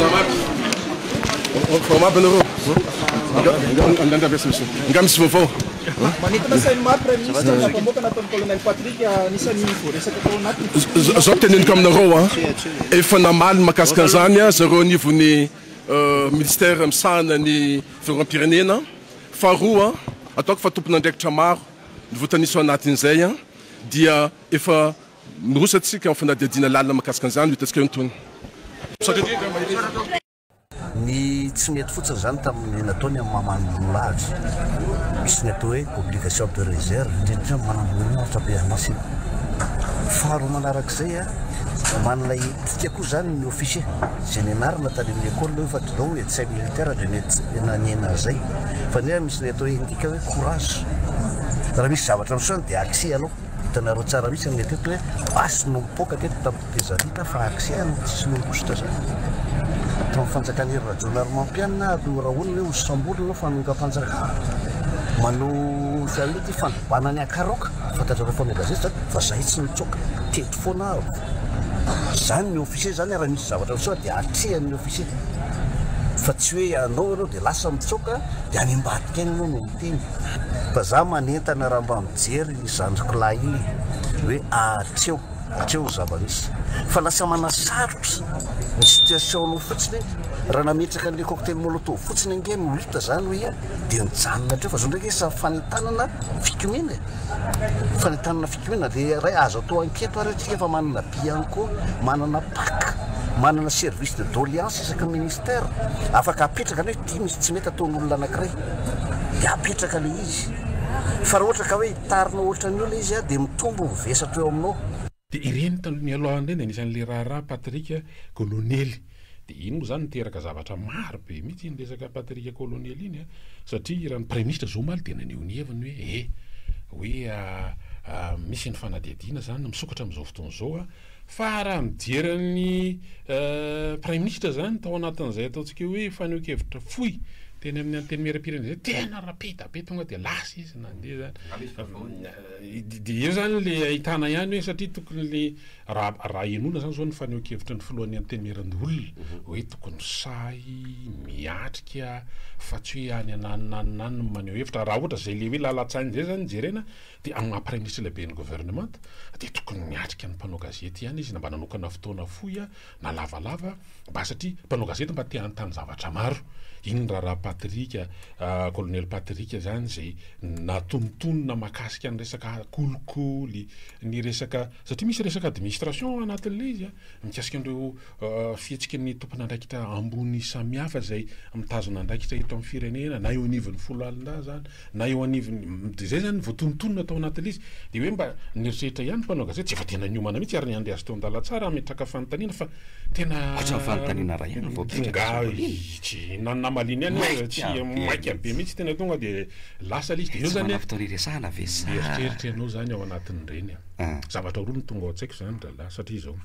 Salama aby nareo. Nga misy vaovao. Manintona sain'ny maro Praiminisitra ny ampamoaka nataon'ny Colonel Patrick anisan'ny voaresaka tao anatiny. Zao teneniko aminareo a, efa namaly mahakasika an'izany zareo anivon'ny ministère misahana ny fiarovam-pirenena. Faharoa, ataoko fa tompon'andraikitra maro ny voatanisa ao anatin'izay dia efa Miroso antsika amin'ny fanadihadiana lalina mahakasika an'izany, ho hitantsika eo ny tohiny. Misaotra indrindra. Ny tsy mety fotsiny izany tamin'ny nataony amin'ny maha manamboninahitra azy, misy ny atao hoe obligation de réserve, indrindra indrindra amin'ny manamboninahitra be an'asina. Faharoa manarak'izay, manana éthique koa izany ny officier, izay nianarana tany amin'ny école hoe fa tsy hoe médecin militaire dia nanena an'izay, fa nefa misy ny atao hoe éthique hoe courage, raha misy zavatra miseho any dia accès anao. Hitanareo tsara mihitsy ny teto hoe basy no mipoaka teto tamin'ny tetezamita fa accès no tsisy nandositra zany. Tamin'ny fanjakan'i Hery Rajaonarimampianina ary norahonina hoe hosamborina fa hanongam-panjakana. Manao fialona ity fandrobana ny Akaraoka, fantatrareo mpanao gazety zany fa zahay tsy nitsoaka, teto foana aho. Zany ny officier zany raha misy zavatra miseho dia atrehan'ny officier fa tsy hoe anao ianao dia lasa mitsoaka dia any ambadika any ianao no miteny. Fa za manentana raha mba mijery iny zandriko lahy iny hoe hatreo hatreo ny zava-misy fa lasa manasarotra ny situation-nao fotsiny hoe raha nametraka an'ilay cocktail molotov fotsiny ange no hita zany hoe ia dia nijanona hatreo fa zao ndraiky samy fanentanana fikomiana e fanentanana fikomiana dia ray azo atao enquête ary tsika fa manana bianco manana pac manana service de doléance isaky ny ministère afaka apetraka ny hoe ity misy tsy mety ataon'olona anankiray dia apetraka ilay izy Fa raha ohatra ka hoe hitarina ohatran'io ilay izy dia mitombo ny vesatra eo aminao. Dia ireny taloha nialohan'ireny dia anisan'ilay raharaha Patrick Kolonely. Dia iny moa izany niteraka zavatra maro be mihitsy iny resaka Patrick Kolonely iny an, satria raha ny Praiminisitra izao omaly dia naneho ny heviny hoe eh, hoe misy ny fanadihadiana izany misokatra amin'izao fotoana izao an, fa raha mijery an'ny Praiminisitra izany tao anatin'izay ataontsika hoe fanehoan-kevitra fohy Teny amin'ny antenimierampirenena zay tena rapide be tonga de lasa izy nandeha zany. De eo zany le ahitana ihany hoe satria tokony le raha raha henoina zany zao ny fanehoan-kevitry ny filohan'ny antenimierandoholona hoe tokony sahy miatrika fa tsy hoe any ananona any any no maneho hevitra. Raha ohatra zay le hoe lalan-tsaina zay zany jerena de amin'ny maha praiminisitra lehiben'ny governemanta de tokony miatrika ny mpanao gazety ihany izy na mba nanokana fotoana fohy na lavalava mba satria mpanao gazety mba te hanontany zavatra maro. Iny ny raharaha Patrick, Colonel Patrick zany izay natonontonona mahakasika ny resaka kolikoly, ny resaka, satria misy resaka administration ao anatin'ilay izy an, mikasika an'ireo fihetsiky ny tompon'andraikitra ambony samihafa izay mitazona andraikitra eto amin'ny firenena na eo anivon'ny foloalindahy zany na eo anivon'ny, dia zay zany voatonontonona tao anatin'ilay izy, dia hoe mba nieritreritra ihany ny mpanao gazety, tsy efa tena niomana mihitsy ary niandry azy teo an-dalantsara hametraka fanontaniana fa tena Ankoatra ny fanontaniana iray ihany vao tonga tsy na ny namaliany ihany aza tsy maika be mihitsy, tena tonga dia lasa ilay izy, dia eo Tsy zany manana fotoana hiresahana ve sa? mieritreritra ianao zany ao anatin'ireny a, zavatra roa no tonga ao an-tsaiko zany rahalahy satria izao,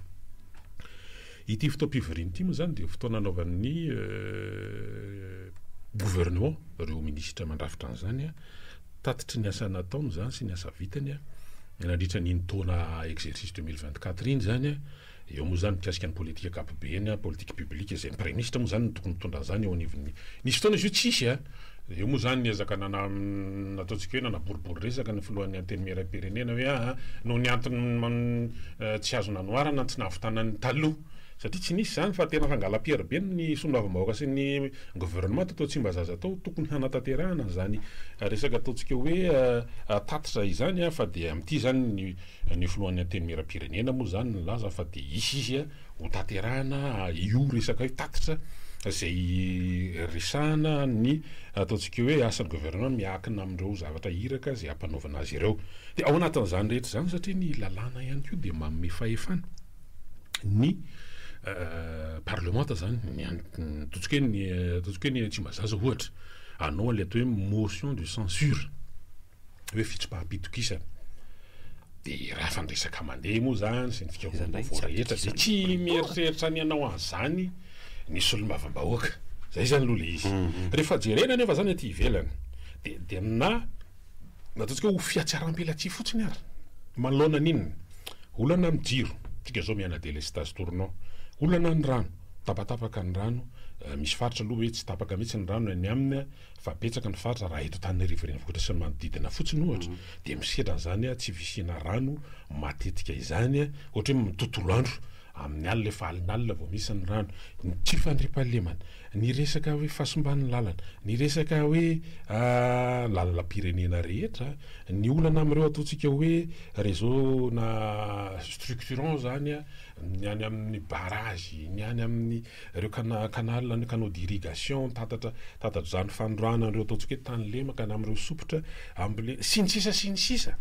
ity fotoam-pivoriana ity moa zany dia fotoana anaovan'ny gouvernement, ireo minisitra mandrafitra an'izany, tatitry ny asa nataony izany sy ny asa vitany nandritra an'iny taona exercice 2024 iny izany, eo moa izany mikasika ny politika ankapobeny, politique publique izay ny praiminisitra moa izany no tokony mitondra an'izany eo anivon'ny, nisy fotoana izy io tsisy a, eo moa izany niezaka nana, nataontsika hoe nanaboribory resaka ny filohan'ny antenimierampirenena hoe aa noho ny antony tsy azo nanoharana ny tsy nahavitana ny taloha. Satria tsy nisy izany fa tena fangalam-piery be ny solombavambahoaka sy ny gouvernement tao Tsimbazaza tao tokony hanatanterahana an'izany resaka ataontsika hoe tatitra izany fa dia amin'ity izany ny ny filohan'ny antenimierampirenena moa izany nilaza fa dia hisy izy ho tanterahana io resaka io tatitra izay resahana ny ataontsika hoe asan'ny gouvernement miankina amin'ireo zavatra iraka izay ampanaovina azy ireo. Dia ao anatin'izany rehetra izany satria ny lalàna ihany koa dia manome fahefana. ny parlemanta zany, ny ataontsika hoe ny ataontsika hoe ny Tsimbazaza ohatra, hanao an'ilay atao hoe motion de censure, hoe fitsipaham-pitokisana, de raha efa ny resaka mandeha moa zany sy ny fikaroham-baovao rehetra de tsy mieritreritra ny hanao an'izany ny solombavambahoaka, zay zany aloha le izy. Rehefa jerena anefa zany aty ivelany de de na na ataontsika hoe ho fihatsaram-belatsihy fotsiny ary manoloana an'inona? Olana amin'ny jiro, tsika zao miaina delestazy tournant, olana ny rano, Tapatapaka ny rano, misy faritra aloha hoe tsy tapaka mihitsy ny rano any aminy fa betsaka ny faritra raha eto Antananarivo renivohitra sy ny manodidina fotsiny ohatra dia misedra an'izany tsy fisiana rano matetika izany ohatra hoe tontolo andro amin'ny alina efa alinalina vao misy ny rano. Ny tsy fandriampahalemana, ny resaka hoe fahasimban'ny lalana, ny resaka hoe lalam-pirenena rehetra, ny olana amin'ireo ataontsika hoe réseau na structurant zany ny any amin'ny barrage, ny any amin'ny ireo cana- canal, ny canaux d'irrigation, tatatra tatatra-drano fanondrahana an'ireo ataontsika hoe tany lemaka na amin'ireo sopotra ambole sy ny sisa sy ny sisa.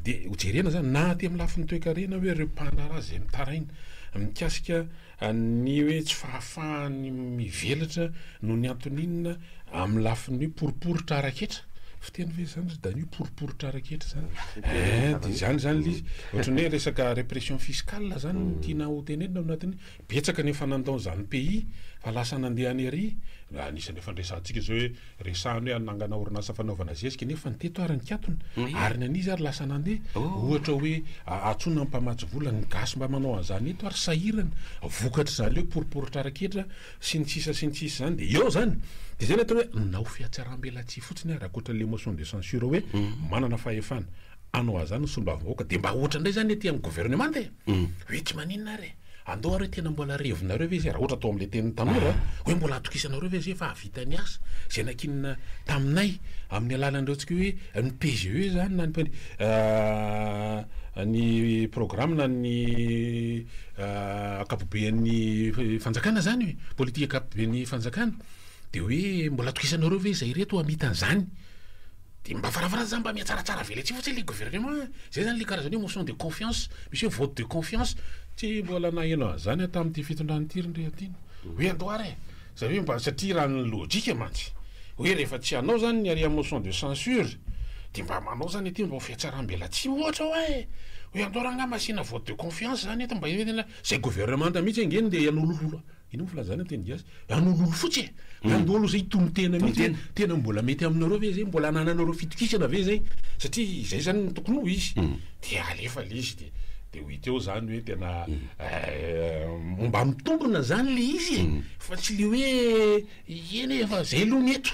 Dia ho jerena zany na aty amin'ny lafiny toekarena hoe ireo mpandraharaha izay mitaraina mikasika ny hoe tsy fahafahany mivelatra noho ny antony inona Amin'ny lafiny hoe poriporitra ara-ketra, fiteny ve izany ry Dany hoe poriporitra ara-ketra izany? Eh, dia izany izany ilay izy. Ohatran'ny hoe resaka répression fiscale izany no tiana ho tenenina ao anatin'io. Betsaka ny efa nandao izany pays fa lasa nandeha any ary. Anisan'ny efa niresahantsika izao hoe resahana hoe hanangana orinasa fanaovana zezika nefa ny teto ary nikatona. Ary ny an'iza ary lasa nandeha. Ohatra hoe antsoina ny mpamatsy vola, ny gasy mba manao an'izany eto ary sahirana. Vokatr'izany hoe poriporitra ara-ketra sy ny sisa sy ny sisa izany dia eo izany dia izay ny atao hoe nao fihatsarambelatsihy fotsiny ary ankoatra le motion de censure hoe manana fahefana hanao an'izany ny solombavambahoaka dia mba ohatra indray izany aty amin'ny gouvernement e hoe tsy maninona ary e andao ary hoe tena mbola revinareo ve izay raha ohatra atao amin'ilay tenin'ny tanora hoe mbola atokisanareo ve izay fa hahavita ny asa izay nankinina taminay amin'ny alalan'ireo antsika hoe ny PGE izany na ny ny programme na ny ankapoben'ny fanjakana zany e, politika ankapoben'ny fanjakana, de hoe mbola atokisanareo ve zay reto hamita an'zany? De mba farafarany zany mba mihatsaratsara velatsihy fotsiny le gouvernement, zay zany le karazana hoe motion de confiance, misy hoe vote de confiance, tsy mbola naheno an'zany aho tamin'ity fitondrana ity ry Ndriatiana, hoe andao ary e, zany hoe mba satria raha ny lojika mantsy hoe rehefa tsy hanao zany ny ary motion de censure de mba manao zany aty mba ho fihatsaram-belatsihy ohatra hoa e, hoe andao rangah asiana vote de confiance zany eto mba hoe tena zay gouvernemanta mihitsy ange no ndeha hanolololo, inona moa filazana teny gasy, hanololo fotsy e, handolo zay hitonon-tena mihitsy hoe tena mbola mety aminareo ve zay, mbola anananareo fitokisana ve zay, satria zay zany no tokony ho izy, de alefa le izy de de ho hita eo zany hoe tena mba mitombina zany le izy e, fa tsy le hoe Eny e, fa zay aloha ny eto,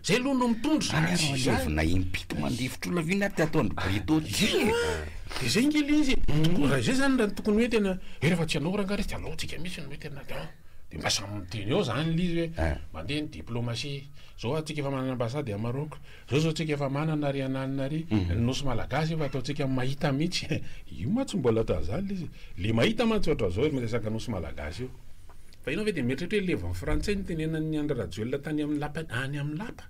zay aloha no mitondra. Any ary alevina impito mandefitra olona ve ny aty ataon'i Brito ty e? De zay nge le izy e, tokony raha zay zany raha ny tokony hoe tena hoe rehefa tsy hanao rangahy re tsy aleontsika mihitsy no hoe tena an, de mba samy miteny eo zany le izy hoe mandeha ny diplomatie, zao atsika efa manana ambassade à Maroc, zao zao tsika efa manana ary ananona ary, ny nosy malagasy efa ataontsika mahita mihitsy, io mantsy mbola atao zany le izy, le mahita mantsy ohatran'izao miresaka nosy malagasy io. Fa ianao ve dia mieritreritra hoe levan'ny frantsay nitenenan'i Andry Rajoelina tany amin'ny lapa any amin'ny lapa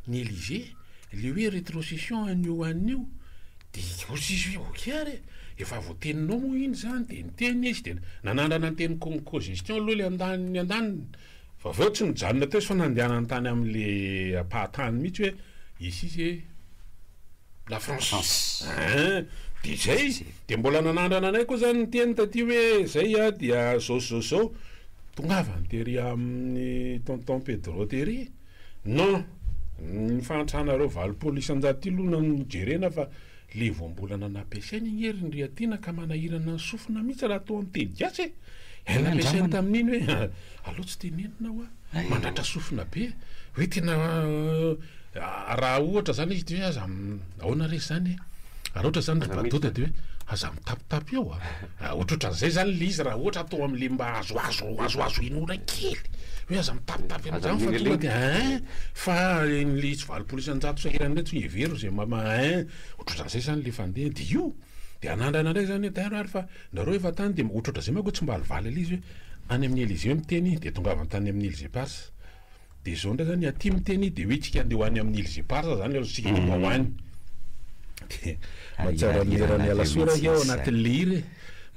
ny Elysée le hoe rétrocession an'io an'io dia hoy izy hoe ok ary e, efa voateninao moa iny izany dia niteny izy dia nanandrana niteny co cogestion aloha le andaniny andaniny fa avy eo tsy nijanona teo izy fa nandehanany tany amin'le ampahatany mihitsy hoe ici c'est La France. Hein! Dia izay, dia mbola nanandrana anay koa izany niteny taty hoe izay a, dia zao sy zao sy zao, tongava ny tery amin'ny tonton Pedro tery, non, ny fahantranareo 80% ity aloha no jerena fa le voambolana nampiasainy anie ry Ndriatiana ka manahirana ny sofina mihitsy raha atao amin'ny teny gasy e! Ilay nampiasainy tamin'iny hoe aleo tsy tenenina hoa. Mandratra sofina be hoe tena raha ohatra zany izy de hoe aza ahoana re zany e? Raha ohatra zany ry Badota de hoe aza mitapitapy eo a! Ohatrohatran'izay zany le izy raha ohatra atao am'le mba azoazo azoazo inoana kely hoe aza mitapitapy am'zany fa tonga de ein fa le tsy 80% sahirana ndray tsy hevero zay mama ein ohatrohatran'izay zany le fandeha de io de anandrana ndray zany hoe d'ailleurs ary fa nareo efa tany de ohatrohatran'izay manko tsy mba alivaly le izy hoe Any amin'ny Elysée miteny dia tongava tany amin'ny Îles Éparses. Dia izao indray zany aty miteny dia hoe tsika andeha ho any amin'ny Îles Éparses zany aloha tsika dia mba ho any. Dia mahatsiaro an'i Rany Alasora ange ao anatin'ilay hira e.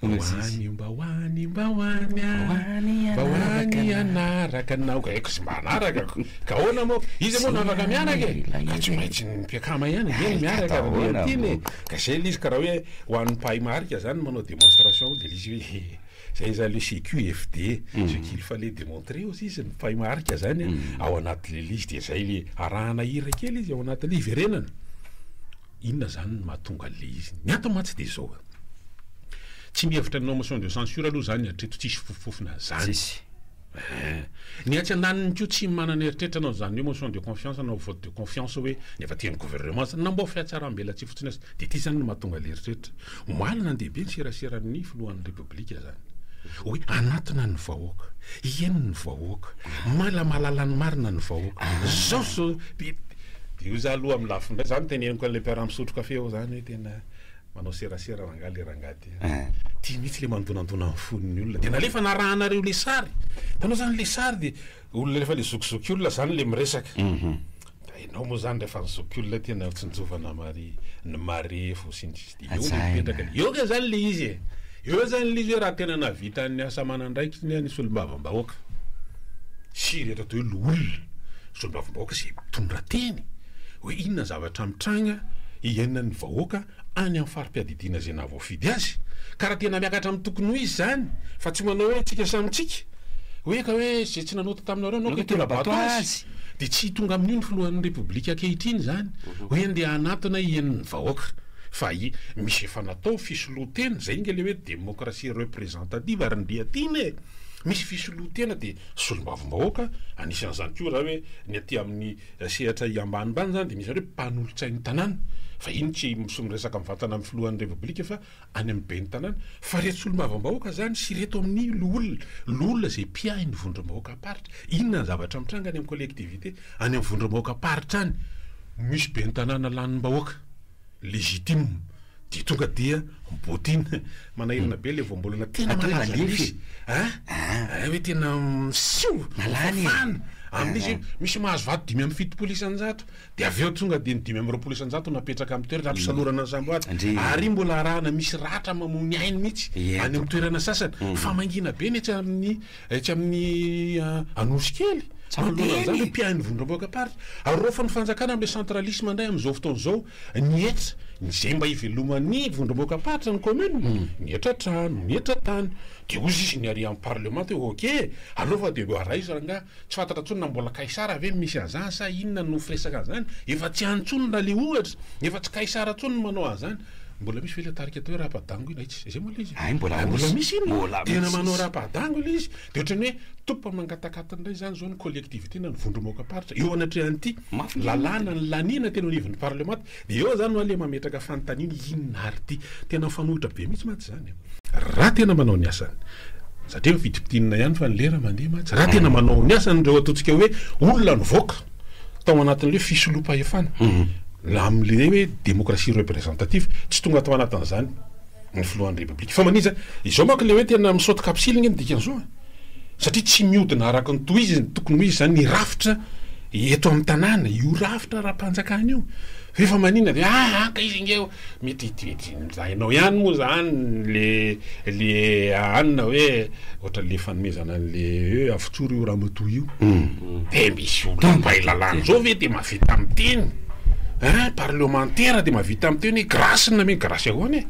Mba ho any, mba ho any, mba ho any aho, mba ho any hanaraka anao. Ka haiko tsy mba hanaraka ko. Ka ahoana moa? Iza moa no afaka miaraka e? Ka tsy maintsy ny mpiakama ihany ange no miaraka ry Riatiana e. Ka izay ilay izy ka raha hoe ho an'ny mpahay marika zany manao démonstration dia ilay izy hoe Zay zany le CQFD, ce qu'il fallait démontrer ozy izy ny mpahay marika zany ao anatin'le izy de zay le arahana hira kely izy ao anatin'le iverenana. Inona zany no mahatonga an'le izy? Ny antony mantsy de zao, tsy mihevitra ny motion de censure aloha zany hatreto tsisy fofofofona an'zany. Tsisy. Eh. Ny atsy andaniny koa tsy manana eritreritra hanao izany hoe motion de confiance na vote de confiance hoe ny avy aty amin'ny gouvernement zany na mba ho fihatsaram-belatsihy fotsiny aza. Dia ity izany no mahatonga ilay eritreritra. Omaly nandeha be ny seraseran'ny filohan'ny Repoblika izany. Hoe hanatona ny vahoaka, hihaino ny vahoaka, malamahalala ny marina ny vahoaka. Zao sy zao. Dia dia io za aloha amin'ny lafiny iray, za no teneniko an'ilay mpiara-misotro kafe ao izany hoe tena Manao serasera rangahy le rangahy ty a. Ty mihitsy le mandonandona ny fon'ny olona. De nalefa narahanareo le sary. Hitanao zany le sary de olona efa le zokizoky olona zany le miresaka. Da enao moa zany refa ny zoky olona tena tsinjovana mari ny marefo sy ny sisa de eo le mipetraka le eo nge zany le izy e. Eo zany le izy hoe raha tena nahavita ny asa aman'andraikiny ny solombavambahoaka sy ireto atao hoe loholona, solombavambahoaka izay mitondra teny hoe inona ny zavatra mitranga iainan'ny vahoaka any amin'ny fari-piadidiana izay nahavoafidy azy. Ka raha tena miakatra amin'ny tokony ho izy izany fa tsy manao hoe tsika samy tsika, hoe ka hoe izay tsy nanota taminareo anao ka hitora-bato azy, dia tsy tonga amin'io ny filohan'ny Repoblika ankehitriny izany hoe andeha hanatona hihaino ny vahoaka. Fa i misy efa natao fisoloan-tena, izay ange ilay hoe démocratie représentative ary ndeha tiana e! Misy fisoloan-tena dia solombavambahoaka, anisan'izany koa raha hoe ny aty amin'ny sehatra ambanimbany izany dia misy hoe mpanolotsain'ny tanàna, fa iny tsy miresaka mivantana amin'ny filohan'ny Repoblika fa any amin'ny ben'ny tanàna, fa ireto solombavambahoaka izany sy ireto amin'ny loholona, loholona izay mpiahy ny vondrom-bahoakam-paritra, inona ny zavatra mitranga any amin'ny collectivité, any amin'ny vondrom-bahoakam-paritra any, misy ben'ny tanàna lanim-bahoaka. Légitime dia tonga dia botine manahirana be le voambolana tena malaza misy a ah hoe tena miseho mafana amin'izy misy mahazo vato 75% de avy eo tonga dia ny 25% napetraka amin'ny toerana ampisalorana ny samboady ary mbola arahana misy ratra mamono ainy mihitsy any amin'ny toerana sasany fa mangina be ny etsy amin'ny Etsy amin'ny Anosikely, manoloana an'izany hoe mpiahy ny vondrom-bahoakam-paritra. Ary raofan'ny fanjakana amin'ilay centralisme indray amin'izao fotoana izao ny hetra, izay mba iveloman'ny vondrom-bahoakam-paritra, ny commune, ny hetra trano, ny hetra tany. Dia hozy izy ny ary amin'ny parlemanta hoe ok, aleo fa dia raiso rangahy. Tsy fantatra intsony na mbola Kaisara ve no misy an'izany sa inona no firesaka an'izany. Efa tsy any intsony raha ilay ohatra, efa tsy Kaisara intsony no manao an'izany. Mbola misy ve ilay tarika atao hoe Rapadango iny? Hay tsy izay moa ilay izy. Hay mbola Hay mbola misy iny. Mbola Tena misy manao izy. Rapadango ilay izy. Dia ohatran'ny hoe tompo mangataka indray izany izao ny collectivité na ny vondrom-bahoakam-paritra eo anatrehan'ity Mafy ny lalàna ny laniana teny anivon'ny parlemanta. Dia eo izany no aleha mametraka fanontaniana inona ary ity. Tena mifanohitra be mihitsy mantsy izany. Raha tena manao ny asany, satria mifidifidianina ihany fa ny lera mandeha mantsy, raha tena manao ny asany ireo ataontsika hoe olona nivoaka tao anatin'ilay hoe fisoloam-pahefana, Amin'ilay hoe démocratie représentative, tsy tonga tao anatin'izany ny filohan'ny Repoblika. Fa maninona izany? Izao manko ilay hoe tena misaoty kapsily ange ny dikan'izao e! Satria tsy mihodina araka ny tohiziny, tokony ho izy izany ny rafitra eto amin'ny tanàna, io rafitra ara-panjakana io. Fa efa maninona dia ah ah ka izy ange mety mety hainao ihany moa izany le le anona hoe Ohatran'le fanomezana an'le hoe avotsory io ramatoa io. De misy olona mpahay lalàna zao ve de mahavita miteny hein, parlemantera de mahavita miteny hoe grâce no nameno, grâce ahoana e?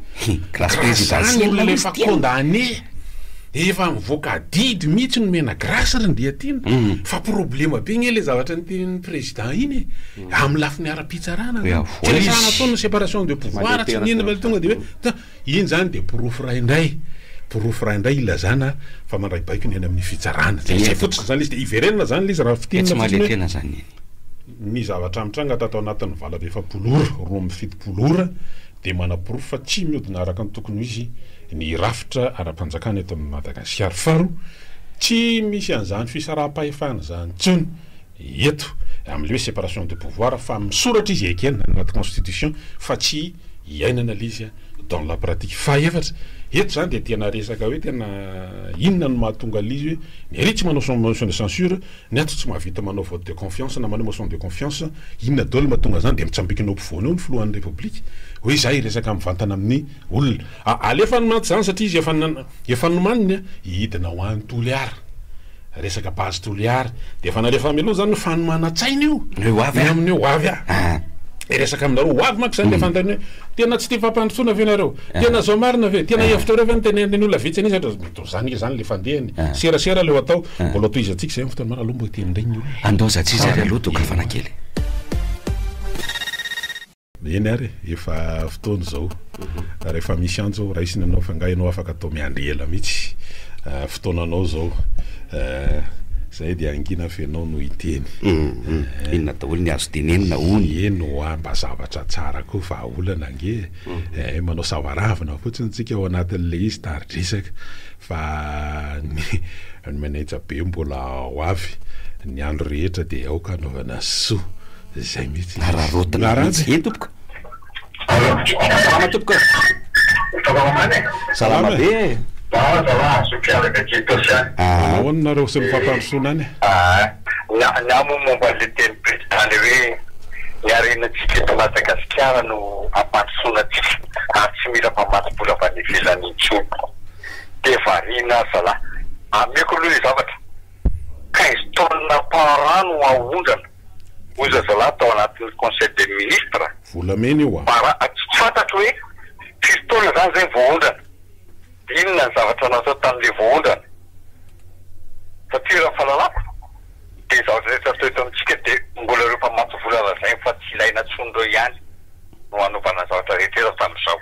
Grâce Grâce zany présidentielle olona hozy efa ty an. condamné, efa mivoaka adidy mihitsy nomena grâce ry Ndriatiana, fa problema be nge le zavatra notenenin'ny président iny e, amin'ny lafiny ara-pitsarana Hoe zany, avoay tsy resahana izy. intsony ny séparation de pouvoir, tsy n'inona fa tonga de hoe Iny izany dia porofo iray indray, porofo iray indray ilazana fa mandray baiko ny any amin'ny fitsarana. Zay zay fotsiny izany ilay izy. Dia iverenana izany ilay izy raha fintinina fotsiny hoe ny zavatra mitranga tato anatin'ny 48 ora, 72 ora dia manaporofo fa tsy mihodina araka ny tokony ho izy ny rafitra ara-panjakana eto Madagasikara. Faharoa, tsy misy an'izany fisaraham-pahefana izany intsony. eto amin'ilay hoe séparation de pouvoir fa misoratra izy ekena any anaty constitution fa tsy iainana ilay izy dans la pratique. Fahaefatra, eto izany dia tena resaka hoe tena inona no mahatonga an'ilay izy hoe ny ery tsy manao motion de censure, ny ato tsy mahavita manao vote de confiance na manao motion de confiance, inona daholo no mahatonga an'izany dia mitsambikina eo ampovoany eo ny filohan'ny repoblika hoe izaho hiresaka mivantana amin'ny olona. Alefany mantsy izany satria izy efa efa nomaniny hidina ho any Toliara. Resaka base Toliara dia efa nalefa mialoha zany ny fanomanan-tsaina io. Hoe ho avy Ny aho. amin'ny hoe ho avy aho. Ah. Hiresaka aminareo ho avy manko zany le fanontaniana hoe tena tsy tia fampandrosoana ve nareo? Tena zao marina ve? Tena hevitrareo ve ny tenenin'ny olona vitsy an'isa? Mety ho zany nge zany le fandehany. Serasera le ho atao. Mbola ho tohizantsika izay amin'ny fotoana manaraka. Aleo mbo hiteny indray ny olona. Andao zatsy izy ary aloha dokafana kely. Eny ary e, efa fotoana izao. Rehefa misy antso raisina ianao fa angaha ianao afaka atao miandry ela mihitsy. Fotoananao izao. Eh, zay dia hangina f'enao no hiteny. Inona daholo ny azo tenenina hono? Eny hoa, mba zavatra tsara koa vahaolana ange e. Eh, manao savaravina fotsiny tsika ao anatin'ilay izy tari-dresaka fa ny ny manaitra be mbola ho avy. Ny andro rehetra dia aoka hanaovana soa. Izay mihitsy. Araraotina mihitsy. Eny tompoko. Salama tompoko. Salama be e. Ça va, zoky avy aty Itaosy any. Ahoana nareo sy ny fampandrosoana any? Ny ahy moa momba an'ilay teny président ilay hoe ny harenantsika eto Madagasikara no hampandrosoana antsika ary tsy mila mpamatsy vola avy any ivelany intsony. Dia variana ary zalahy. Ameko aloha ilay zavatra. 15 tonnes par an no aondrana hoy zazalahy tao anatin'ny conseil des ministres. Volamena io a! Par an, tsy fantatro hoe firy taona zany zay voaondrana, de inona ny zavatra natao tamin'le voaondrana? Satria raha ny fahalalako de zavatra rehetra atao eto amintsika de mbola ireo mpamatsy vola lazainy fa tsy ilaina intsony ireo ihany no hanaovana ny zavatra rehetra eto hatramin'izao.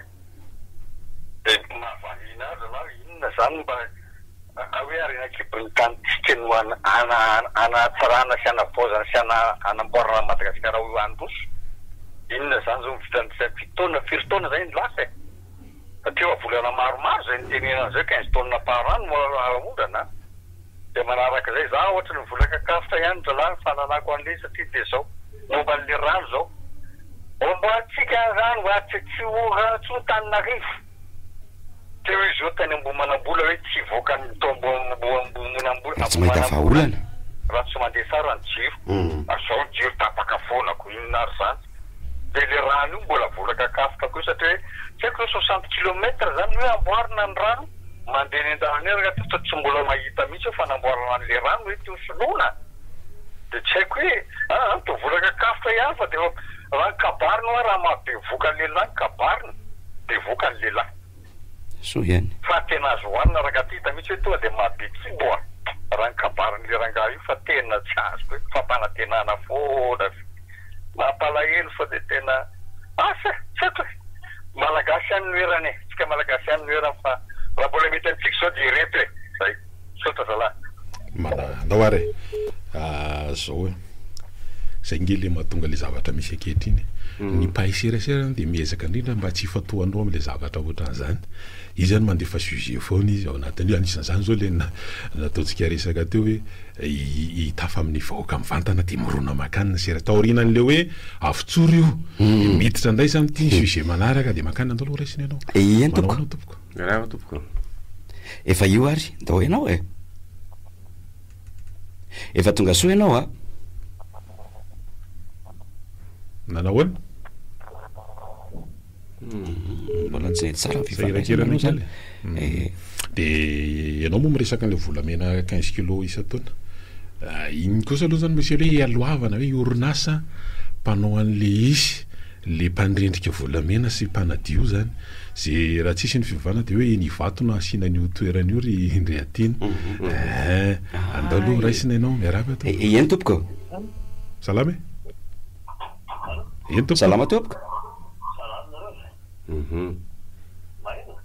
De mahavariana ahy zalahy inona zany mba Raha hoe harena an-kibon'ny tanintsika no hanatsarana sy hanavaozana sy hanamboarana an'i Madagasikara ho handroso, inona izany izao no vitan'ny firy taona, firy taona izay no lasa e? Satria efa volana maromaro izay nitenenana an'izay hoe 15 tonnes par an no aondrana an! Dia manaraka izay, za ohatry ny vola kakafotra ihany ry zalahy ny fahalalako an'ilay izy satria dia izao, momba an'ilay rano izao, omboarintsika ny rano ary tsy ho rano intsony Antananarivo. Teo izy io tany Ambohimanambola hoe tsy hivoaka ny tao Ambohimanambola Raha tsy mahita vahaolana. Raha tsy mandeha tsara ny jiro. Ary zao ny jiro tapaka foana ko inona ary zany. De le rano io mbola vola kakafotra koa satria hoe tsy haiko hoe 60 kilomètre zany hoe amboarina ny rano mandeha eny an-dalana eny raha toa tsy mbola mahita mihitsy hoe fanamboarana an'le rano hoe te ho soloina. De tsy haiko hoe aa toa vola kakafotra ihany fa de raha ny kabariny hoa raha mahabevoka lehilahy ny kabariny. Bevoka ny lehilahy. Soa ihany. Fa tena azo hohanina rangahy ty hita mihitsy hoe tonga dia maha be kibo a! Raha ny kabarin'ilay rangahy io fa tena tsy azoko hoe fampanantenana foana ve? Mampalahelo fa dia tena asa e! Tsy haiko e! Malagasy ihany no erany e! Tsika Malagasy ihany no erany fa raha mbola mety amintsika izao dia ireto e! Zay. Misaotra zalahy. Mana, andao ary e! Zao e! Zay nge le mahatonga le zavatra misy ankehitriny e! Ny mpahay serasera zany dia miezaka indrindra mba tsy hifantohanao amle zavatra ohatran'izany. Izy zany mandefa sujet foana izy ao anatin'io, anisan'izany zao le nataontsika resaka teo hoe hitafa amin'ny vahoaka mivantana dia mirona mankany ny sera. Taorianan'le hoe avotsory io dia miditra indray zany ity ny sujet manaraka dia mankany, andao aloha raisina ianao. Eny Manao tompoko. ahoana tompoko? Miarahaba tompoko. Efa io ary, ndao ianao e! Efa tonga soa ianao a! Nanao ahoana? Mbola tsy nety tsara ny fifandraisana Sahirankirana aloha zany. kely. Eh. Dia ianao moa miresaka an'ilay volamena 15 kilos isan-taona. Ah, iny kosa aloha zany monsieur hoe ialoavana hoe orinasa mpanao an'ilay izy, le mpandrendrika volamena sy mpanadio zany. Ze raha tsisy ny fiovana de hoe eny Ivato no asiana an'io toerana io ry Ndriatiana. Eeh, andao aloha raisina ianao, miarahaba tompoko. Eny tompoko. Salama e. Eny tompoko. Salama tompoko.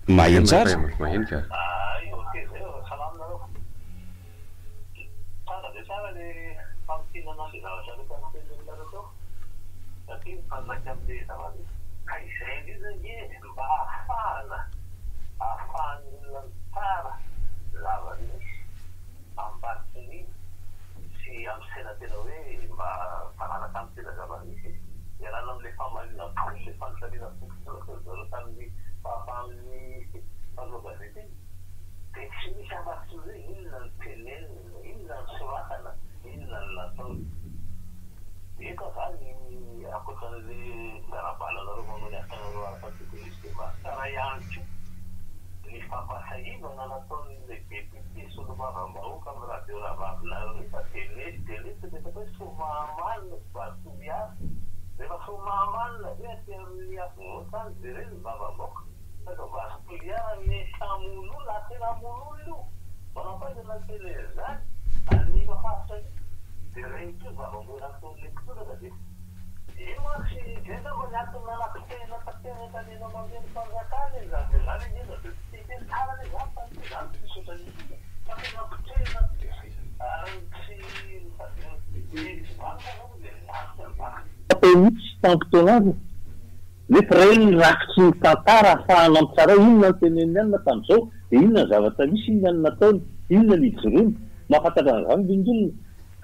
Maheno tsara. Maheno ka. Tsara dia tsara le famintinana an'le zavatra rehetra noteneninareo teo satria mifandraika amle zava-misy. Ka izay indrindra ange mba ahafahana ahafahan'ny olona mitsara zava-misy amim-pahatoniana sy amin'ny saina tena hoe mba mifanaraka amin'ny tena zava-misy e. Ialana amin'ilay famaliana boky, ilay fanontaniana boky tsy nataon-dry zareo tamin'ny fahafahan'ny mpanao gazety iny. Dia tsy misy afa-tsy ny hoe inona no tenenina, inona no soratana, inona no nataony. Eto izany, ankoatra an'ilay miarahaba anareo manao ny asanareo araka ny tokony ho izy dia mba tsara ihany koa ny fampahatsiahivana nataon'ny lehibe mpitety solombavambahoaka amin'ny radio Rahavavinareo fa dia nety dia nety ny resaka hoe Soamahamanina sy Base Toliara. Rehefa Soamahamanina ve aty amin'ny afovoan-tany jereo ny vavambaoka. Sady vazo Toliara ny hamono olona ary tena hamono olona io. Manam-pahaizana ny teny an'izany ary ny mafaritra mihitsy. Dia ireny koa ny vava-mora ataon'ilay mpitondra ka dia io mantsy izay angamba ny antony nanapotehina tanteraka ny haino aman-drenim-panjakana e. Izany dia izany ange na dia tsy teny tsara anie izany fa ity izany tsy misaotra an'ity fa tena potehina. natao mihitsy tamin'ny fotoan'androny. Nefa ireny ny rakitry ny tantara ahafahana mitsara hoe inona no tenenin'ny anona tamin'izao, dia inona ny zavatra misy, inona no nataony, inona no ijoroany. Mahafantatra an'izany ve ny olona?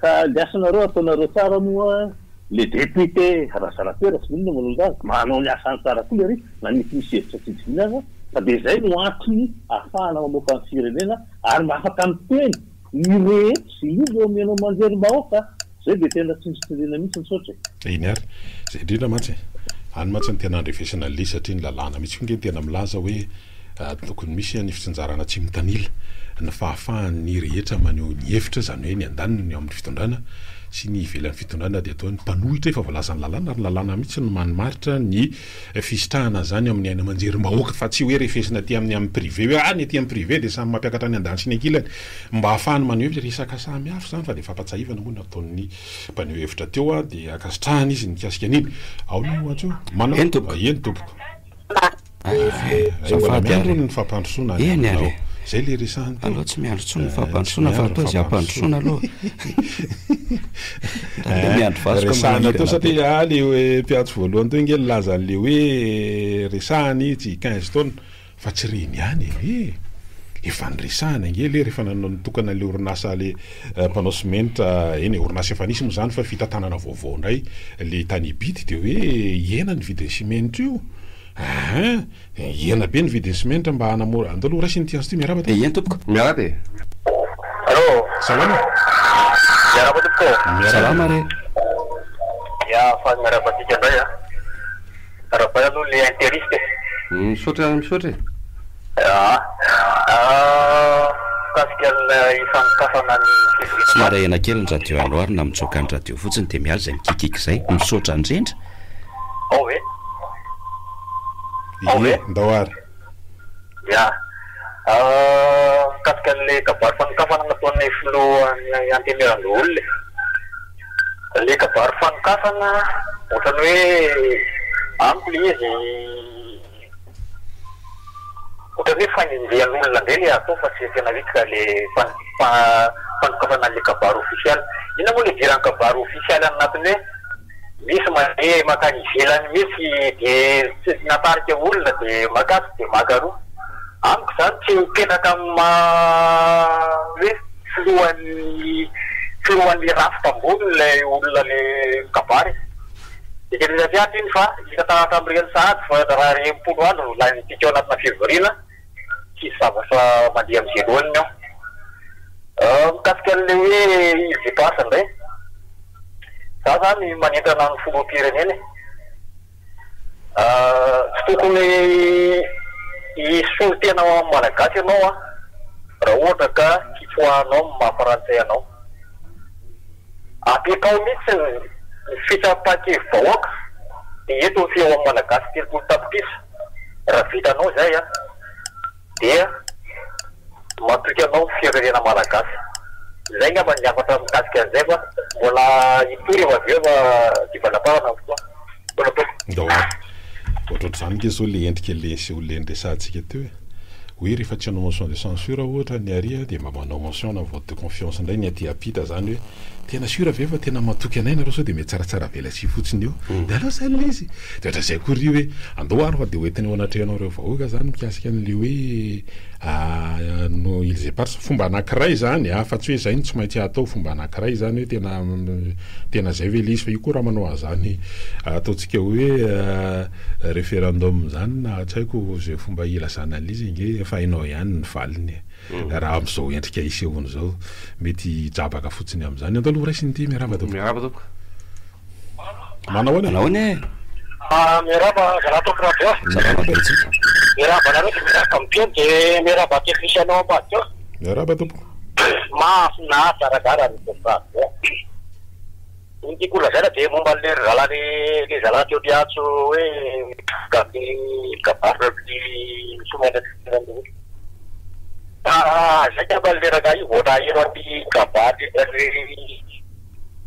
Ka ny asanareo ataonareo tsara moa le député Razanatoera sy ny olona manao azy, manao ny asany tsara koa lery na mety misy hevitra tsy itoviana aza fa dia izay no antony ahafahana mamoaka ny firenena ary mba afaka miteny ny rehetra izay io vao omena aman-jerim-bahoaka Zay dia tena tsindritsindriana mihitsy misaotra e. Eny ary. Izay indrindra mantsy e. Any mantsy no tena andrefesana an'ilay izy satria ny lalàna mihitsy koa ange no tena milaza hoe tokony misy ny fitsinjarana tsy mitanila ny fahafahan'ny rehetra maneho ny hevitra, izany hoe ny andaniny ny ao amin'ny fitondrana sy ny ivelan'ny fitondrana dia atao hoe ny mpanohitra efa voalazan'ny lalàna ary ny lalàna mihitsy no manimaritra ny fisitrahana an'izany ao amin'ny haino aman-jerim-bahoaka fa tsy hoe refesina aty amin'ny amin'ny privé hoe ah ny aty amin'ny privé dia samy mampiakatra ny andaniny sy ny ankilany Mba ahafahany maneho hevitra, resaka samy hafa izany fa dia fampatsahivana moa no nataon'ny mpaneho hevitra teo a, dia ankasitrahana izy nikasika an'iny. Ao no antso? Manao? Eny tompoko. Eny tompoko. Ay, mbola miandry hono ny fampandrosoana any Eny ary. aminao. Izay ilay resahany teo. Aleo tsy miandry intsony ny Eh, fampandrosoana tsy fa miandry atao ny izay hampandrosoana aloha. Eh, Miandry vasoka resahana teo manahirana be. satria ah, le hoe mpiantso voalohany teo nge nilaza an'le hoe resahany tsy 15 taona. Fa tsy ireny ihany e! Efa niresahana ange le rehefa nanao nitokana le orinasa le mpanao simenitra, eny e orinasa efa nisy moa zany fa fitantanana vaovao indray le tany Ibity de hoe hihena ny vidin'ny simenitra io aa! Hihena be ny vidin'ny simenitra mba hanamora, andao aloha raisina ity antso ity, miarahaba tompoko. Eny tompoko. Miarahaba e! Allô. Salama. Miarahaba tompoko. Miarahaba. Salama re. Ya, faly miarahaba antsika indray a. Arahabaina aloha le interiste e. Misaotra misaotra e. Aa mikasika an'ilay fanokafana ny fivoriana Somary ahena kely ny radio aloha ary na mitsoaka ny radio fotsiny dia miala izay mikikiky izay. Misaotra indrindra. Ao ve? Ao ve? Ie, ndao ary. Ya. Mikasika an'ilay kabary fanokafana nataon'ny filohan'ny Antenimierandoholona e. Le kabary fanokafana ohatrany hoe amiko le izy ohatrany hoe fanenjehan'olona ndray le atao fa tsy tena hoe ka le fanokafana an'le kabary ofisialy. Inona moa le idiran'ny kabary ofisialy any anatiny hoe misy mandeha mankany ivelany mihitsy de tsy natarika olona de makatsy de maka aroa. Amiko zany tsy mipetraka amin'ny maha hoe filohan'ny filohan'ny rafitra ambony ilay olona le mikabary e. Dia tena tsy ampy iny fa hita taratra amin'ireny sahady fa raha 60 andro no lanintsika ao anatina fivoriana tsisy zavatra mandeha amin'izay laoniny ao. Mikasika an'ilay hoe îles éparses indray, za zany manentana ny filoham-pirenena e. Tsy tokony hisolo tena ho an'ny Malagasy ianao an, raha ohatra ka hitsoahanao ny maha frantsay anao. Apetraho mihitsy ny fitsapan-kevi-bahoaka dia eto ny feon'ny Malagasy 30 tapitrisa, raha vitanao izay an. Dia matoky anao ny firenena malagasy. Izay ngamba ny hafatra mikasika an'izay fa mbola hitory eo avy eo fa divalam-parana ny fotoana. Mbola tompoko. Ndao ary. Ohatrohatr'izany nge zao le endrika le seho le niresahantsika teo e. Hoe rehefa tsy hanao motion de censure ohatra ny ary dia mba manao motion na vote de confiance indray ny aty ampita zany hoe Tena sûr ve fa tena matoky anay nareo sao dia mety tsaratsara velatsihy fotsiny eo dia aleo zay ilay izy. Dia ohatran'izay koa ry hoe andao ary fa dia hoentina eo anatrehanareo vahoaka zany mikasika an'ilay hoe no îles éparses. Fomba anankiray zany a, fa tsy hoe zay no tsy maintsy atao, fomba anankiray zany hoe tena tena zay ve ilay izy fa io koa raha manao an'izany ataontsika hoe référendum zany na tsy haiko izay fomba hilazana an'ilay izy ange efa hainao ihany ny valiny e. Raha amin'izao endrika isehoany izao, mety hijabaka fotsiny amin'izany. Andao aloha horaisina ity. Miarahaba tompoko. Miarahaba tompoko. Manao ahoana e? Manao ahoana e? Miarahaba zalahy tompoko radio. Salama be antsika. Miarahaba anareo dia miarahaba miteny dia miarahaba technicien ao ambadika ao. Miarahaba tompoko. Mahafinaritra rangahy raha ny tompoko radio. Ny tiako ho lazaina dia momba an'ilay ry zalahy le zalahy teo niantso hoe ny kabary amin'ny filohan'ny Fa zay ngamba le rangahy io vao naheno an'i kabary ry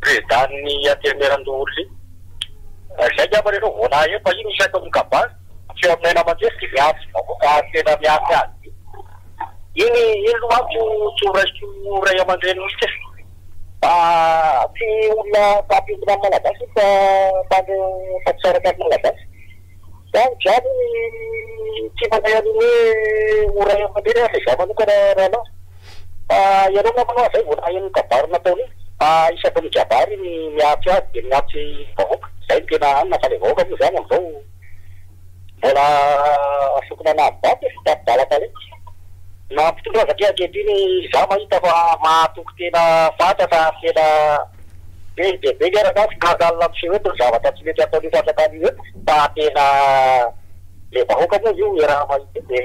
président-n'ny antenimierandoholona iny. Zay ngamba le aloha vao naheno fa iny isaky ny mikabary tsy eo amin'ny haino aman-jery dia miantso vahoaka ary tena miantso azy be. Iny iny aloha amiko tsy ho raisiko ray aman-dreny mihitsy e. Tsy olona mpampiombona ny Malagasy io fa mpampisaraka ny Malagasy. Fa ny jiaby tsy mandray an'iny hoe ho ray aman-dreny ary izaho manokana rahalahy. Fa ianao angamba aloha zay vao naheno ny kabary nataony iny. Fa isaky ny mikabary iny miatsy azy dia miatsy vahoaka. Zay no tena anona fa le vahoaka moa zany amizao mbola sokina nahazo daty e, tapi-dalan-kaleha. Na mpitondra aza anie ankehitriny izaho mahita fa mahatoky tena fatratra ary tena be dia be nge rangahy scandale miseho eto ny zavatra tsy mety ataon'io fanjakana io eto fa tena le vahoaka moa io iaraha-mahita io dia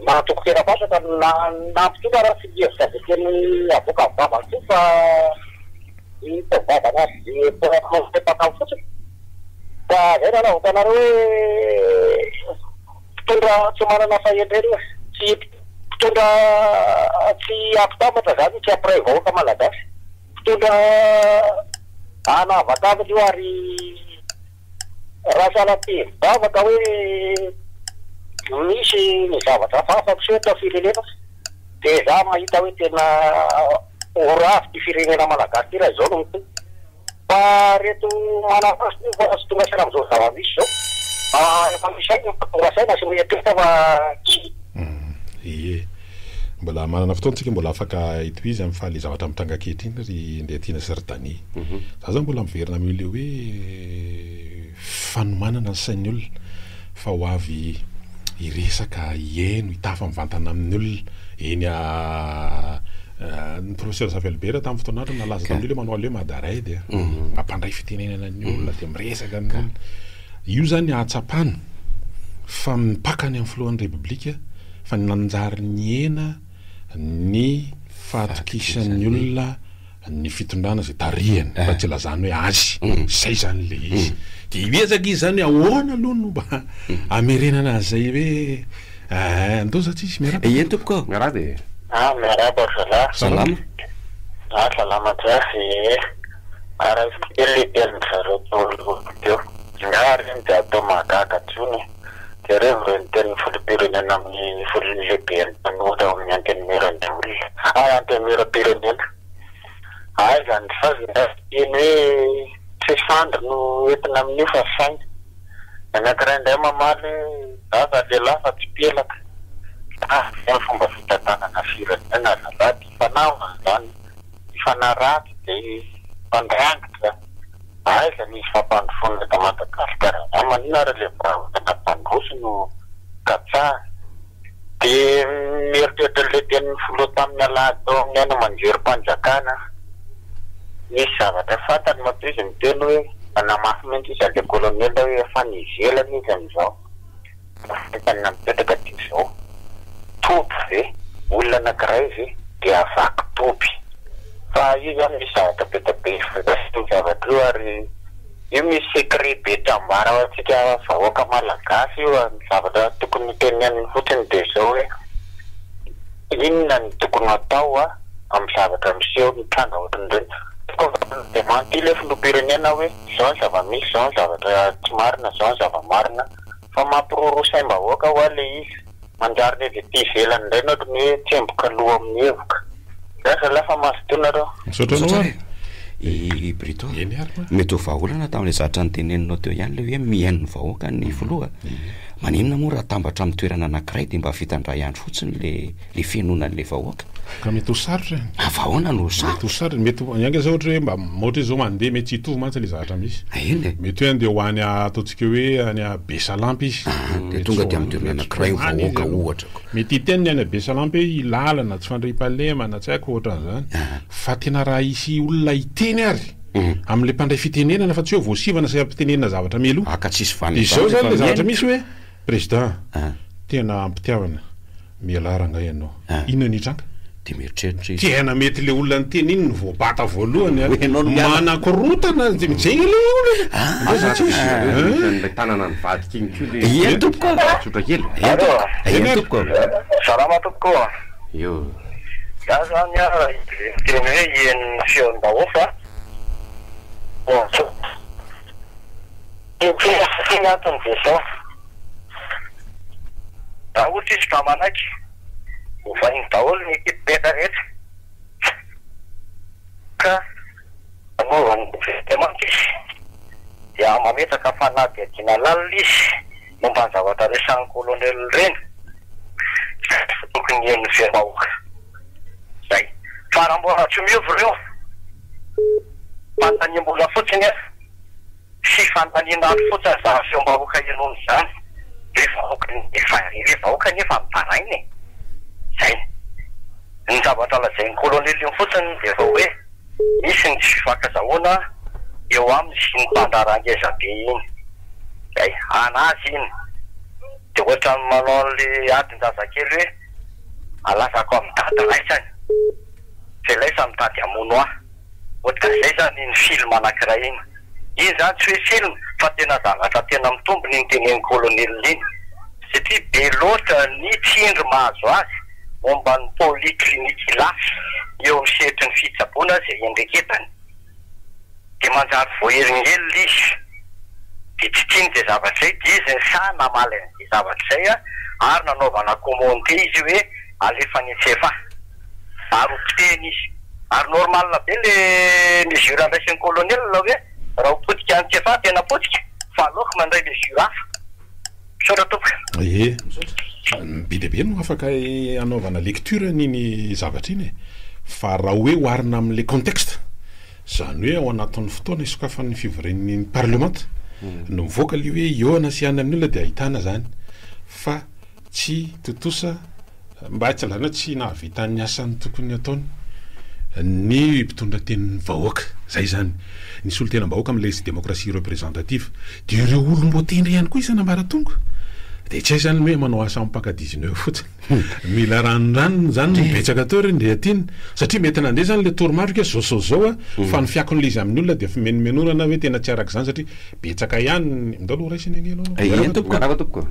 mahatoky tena fatratra na na mpitondra ara tsy mihevitra izay teny avoakan'ny vavany intsony fa ny taovavany azy izay petaka ao fotsiny fa zay rahalahy vao hitanareo hoe Mpitondra tsy manana fahendrena io e! Tsy mpitondra tsy hampitambatra zany io, tsy hampiray vahoaka malagasy. Mpitondra hanavakavaka io ary raha sanatria mivavaka hoe misy ny zavatra hafahafa miseho eto amin'ny firenena dia za mahita hoe tena ho rava ity firenena malagasy ity raha izao no mitohy. Fa reto manaratsy io fa tsy tonga saina amzao zava-misy zao. Fa efa misy hainy fa tonga saina sy mieritreritra fa tsy. Ie. Mbola manana fotoana tsika mbola afaka hitohizana fa le zavatra mitranga ankehitriny ry Ndriatiana sy ry Dany. Za zany mbola miverina amin'io le hoe fanomanana ny sain'ny olona fa ho avy hiresaka, hihaino, hitafa mivantana amin'ny olona eny a Ny professeur Zafy Albert tamin'ny fotoan'andro nalaza tamin'io le manao aleo Mada-Raid a, mampandray fitenenana ny olona dia miresaka amin'ny olona. Io zany ahatsapana fa mipaka any amin'ny filohan'ny Repoblika fa nanjary nihena ny fahatokisan'ny olona ny fitondrana izay tarihany fa tsy ilazany hoe azy, izay zany le izy. Dia miezaka izy zany hoe ahoana aloha no mba hamerenana an'izay hoe eh, andao za tsisy miarahaba. Eny tompoko ô. Miarahaba e. Ah miarahaba ry zalahy. Salama. Ah salama jiaby ee. Araisiko kely le tenin-dry zareo teo aloha teo. Ingahy reny dia atao mahagaga tsony e. Jereo ireny tenin'ny filoham-pirenena amin'ny filoha lehiben'ny mpanohitra ao amin'ny antenimierandoholona, ah antenimieram-pirenena. Aiza ny sazy ny teny hoe tsy sandry no entina amin'io fa saina. Ny anankiray indray mamaly hoe zaza lehilahy fa tsy pelaka. Lafo ve ny fomba fitantanana firenena zalahy? Ty fanahona izany, ty fanahy ratsy dia mpandrangitra. Aiza ny fampandrosoana eto Madagasikara zany? Maninona ary le vahoaka nampandroso no katsahina? De mieritreritra an'le tenin'ny filoha tamin'ny alahady tao amin'ny haino aman-jerim-panjakana aho. Misy zavatra fantany matoa izy miteny hoe nanamafy mihitsy izy an'le colonel hoe efa any ivelany izy amin'izao. Fahitana mipetraka dia izao, toby ve, olona anankiray ve dia havaky toby? Fa io izany misy zavatra be dia be vokatr'io zavatra io ary io misy secret be tsy ambara ho antsika vahoaka malagasy io ary ny zavatra tokony hoteneniny fotsiny dia izao hoe inona no tokony hatao amin'ny zavatra miseho mitranga ohatran'ireny. Tokony efa mi-dementir ilay filoham-pirenena hoe izao ny zava-misy, izao ny zavatra tsy marina, izao ny zava-marina. Fa mampiroroa saim-bahoaka hoa le izy. Manjary ny avy aty ivelany indray ny ohatry ny hoe tsemboka loha amin'ny hevoka. Zay zalahy fa mazotoa nareo. Misaotra anao ary. I Brito, Eny ary ma. mety ho vahaolana tamin'ilay zavatra noteneninao teo ihany ilay hoe mihaino ny vahoaka ny filoha. Maninona moa raha atambatra amin'ny toerana anankiray dia mba vita indray andro fotsiny le le fihenoana an'ilay vahoaka. Ka mety ho sarotra e. Ah, fa ahoana no ho Mety sarotra? ho sarotra, mety ho, ny anga zao ohatra hoe mba, ohatra hoe zao mandeha, mety tsy hitovy mantsy le zavatra misy. Ah, eny e. Mety hoe andeha ho any ataontsika hoe any Besalampy izy. Ah, dia Mety tonga tsy dia ho amin'ny any, toerana mety tsy ho anankiray any izy vahoaka aloha. ohatra ko. Mety hiteny ny any Besalampy hoe lalana, tsy fandriampahalemana, tsy haiko ohatran'izany. Ah. Fa tena raha hisy olona hiteny ary, amin'ilay mpandray fitenenana fa tsy hoe voasivana sy ampitenenina zavatra mialoha. Ah, ka tsisy vanona Izao izany zany rehefa le zavatra mihaino. misy hoe, Président, Ah. tena am-pitiavana. Mialà rangahy ianao. Inona ny hitranga? Dia mieritreritra izy. Tena mety le olona niteny iny no voabata voalohany a. Hoe ianao no miala. Manakorotana, zay le olana. Aza tsisy ilay tanana nivadika iny koa le. Eny tompoko a. Tsotra kely. Eny tompoko. Eny tompoko. Salama tompoko a. Eo. Za zany a raha izy miteny hoe hihaino ny feom-bahoaka bon Tena ny antony dia izao, raha ohatra izy ka manaiky, ovainy daholo ny equipe rehetra rehetra ka. fanaovany governemanta izy dia mametraka fanadihadiana lalina izy momba ny zavatra resahin'ny colonel ireny izay tsy tokony henon'ny feom-bahoaka. Izay. Fa raha mbola tsy miova ireo, fandaniam-bola fotsiny an! Tsy fandaniana andro fotsiny izany feom-bahoaka henoina izany. Ireo vahoaka efa ireo vahoaka anie efa mitaraina e! Izay. Ny zavatra lazain'ny colonel iny fotsiny dia efa hoe misy ny tsy fifankazahoana eo aminy sy iny mpandraharaha ngeza be iny. Izay. Anazy iny. Dia ohatran'ny manao an'ilay adin-jazakely hoe alazako amin'i dada laisany. Izay laisa mitady hamono ahy. Ohatran'izay izany iny film anankiray iny. Iny izany tsy hoe film fa tena zavatra tena mitombina iny tenenin'i colonel iny. Satria be loatra ny tsindry mahazo azy momba ny polyclinique Ilafy eo amin'ny sehatry ny fitsaboana izay iandreketany. Dia manjary voahelingelina izy. Dia tsy tiany izay zavatra izay dia izy no sahy namaly an'izay zavatra izay ary nanaovana commente izy hoe alefa any Antsefahy. Ary ho potehina izy. Ary normal be le mesure andraisin'ny colonel hoe raha ho potika any Tsiafahy tena potika fa aleoko mandray mesure hafa. Misaotra tompoko. Ie. Be dia be no afaka hanaovana lecture an'iny zavatra iny e. Fa raha hoe oharina amin'ilay contexte, izany hoe ao anatin'ny fotoana isokafan'ny fivorian'ny parlemanta no mivoaka ilay hoe hihaona sy hihaona amin'ny olona dia ahitana izany fa Tsy tontosa, mba tsy lazaina tsy nahavita ny asany tokony hataony ny mpitondra tenin'ny vahoaka. Izay izany, ny solontenam-bahoaka amin'ilay démocratie représentative. Dia ireo olom-boatendry ihany koa isan'ambaratonga. Dia tsy hay izany ny hoe manao asa mpaka dix-neuf fotsiny. Mila ranondranony izany no betsaka teo ry Ndriatiana. Satria mety nandeha izany ilay toromarika hoe zao sy zao fa ny fiakon'ilay izy amin'ny olona dia fimenomenonana hoe tena tsy araka izany satria Betsaka ihany ny. Ndao aloha raisina ange aloha. Eny tompoko. Miarahaba tompoko.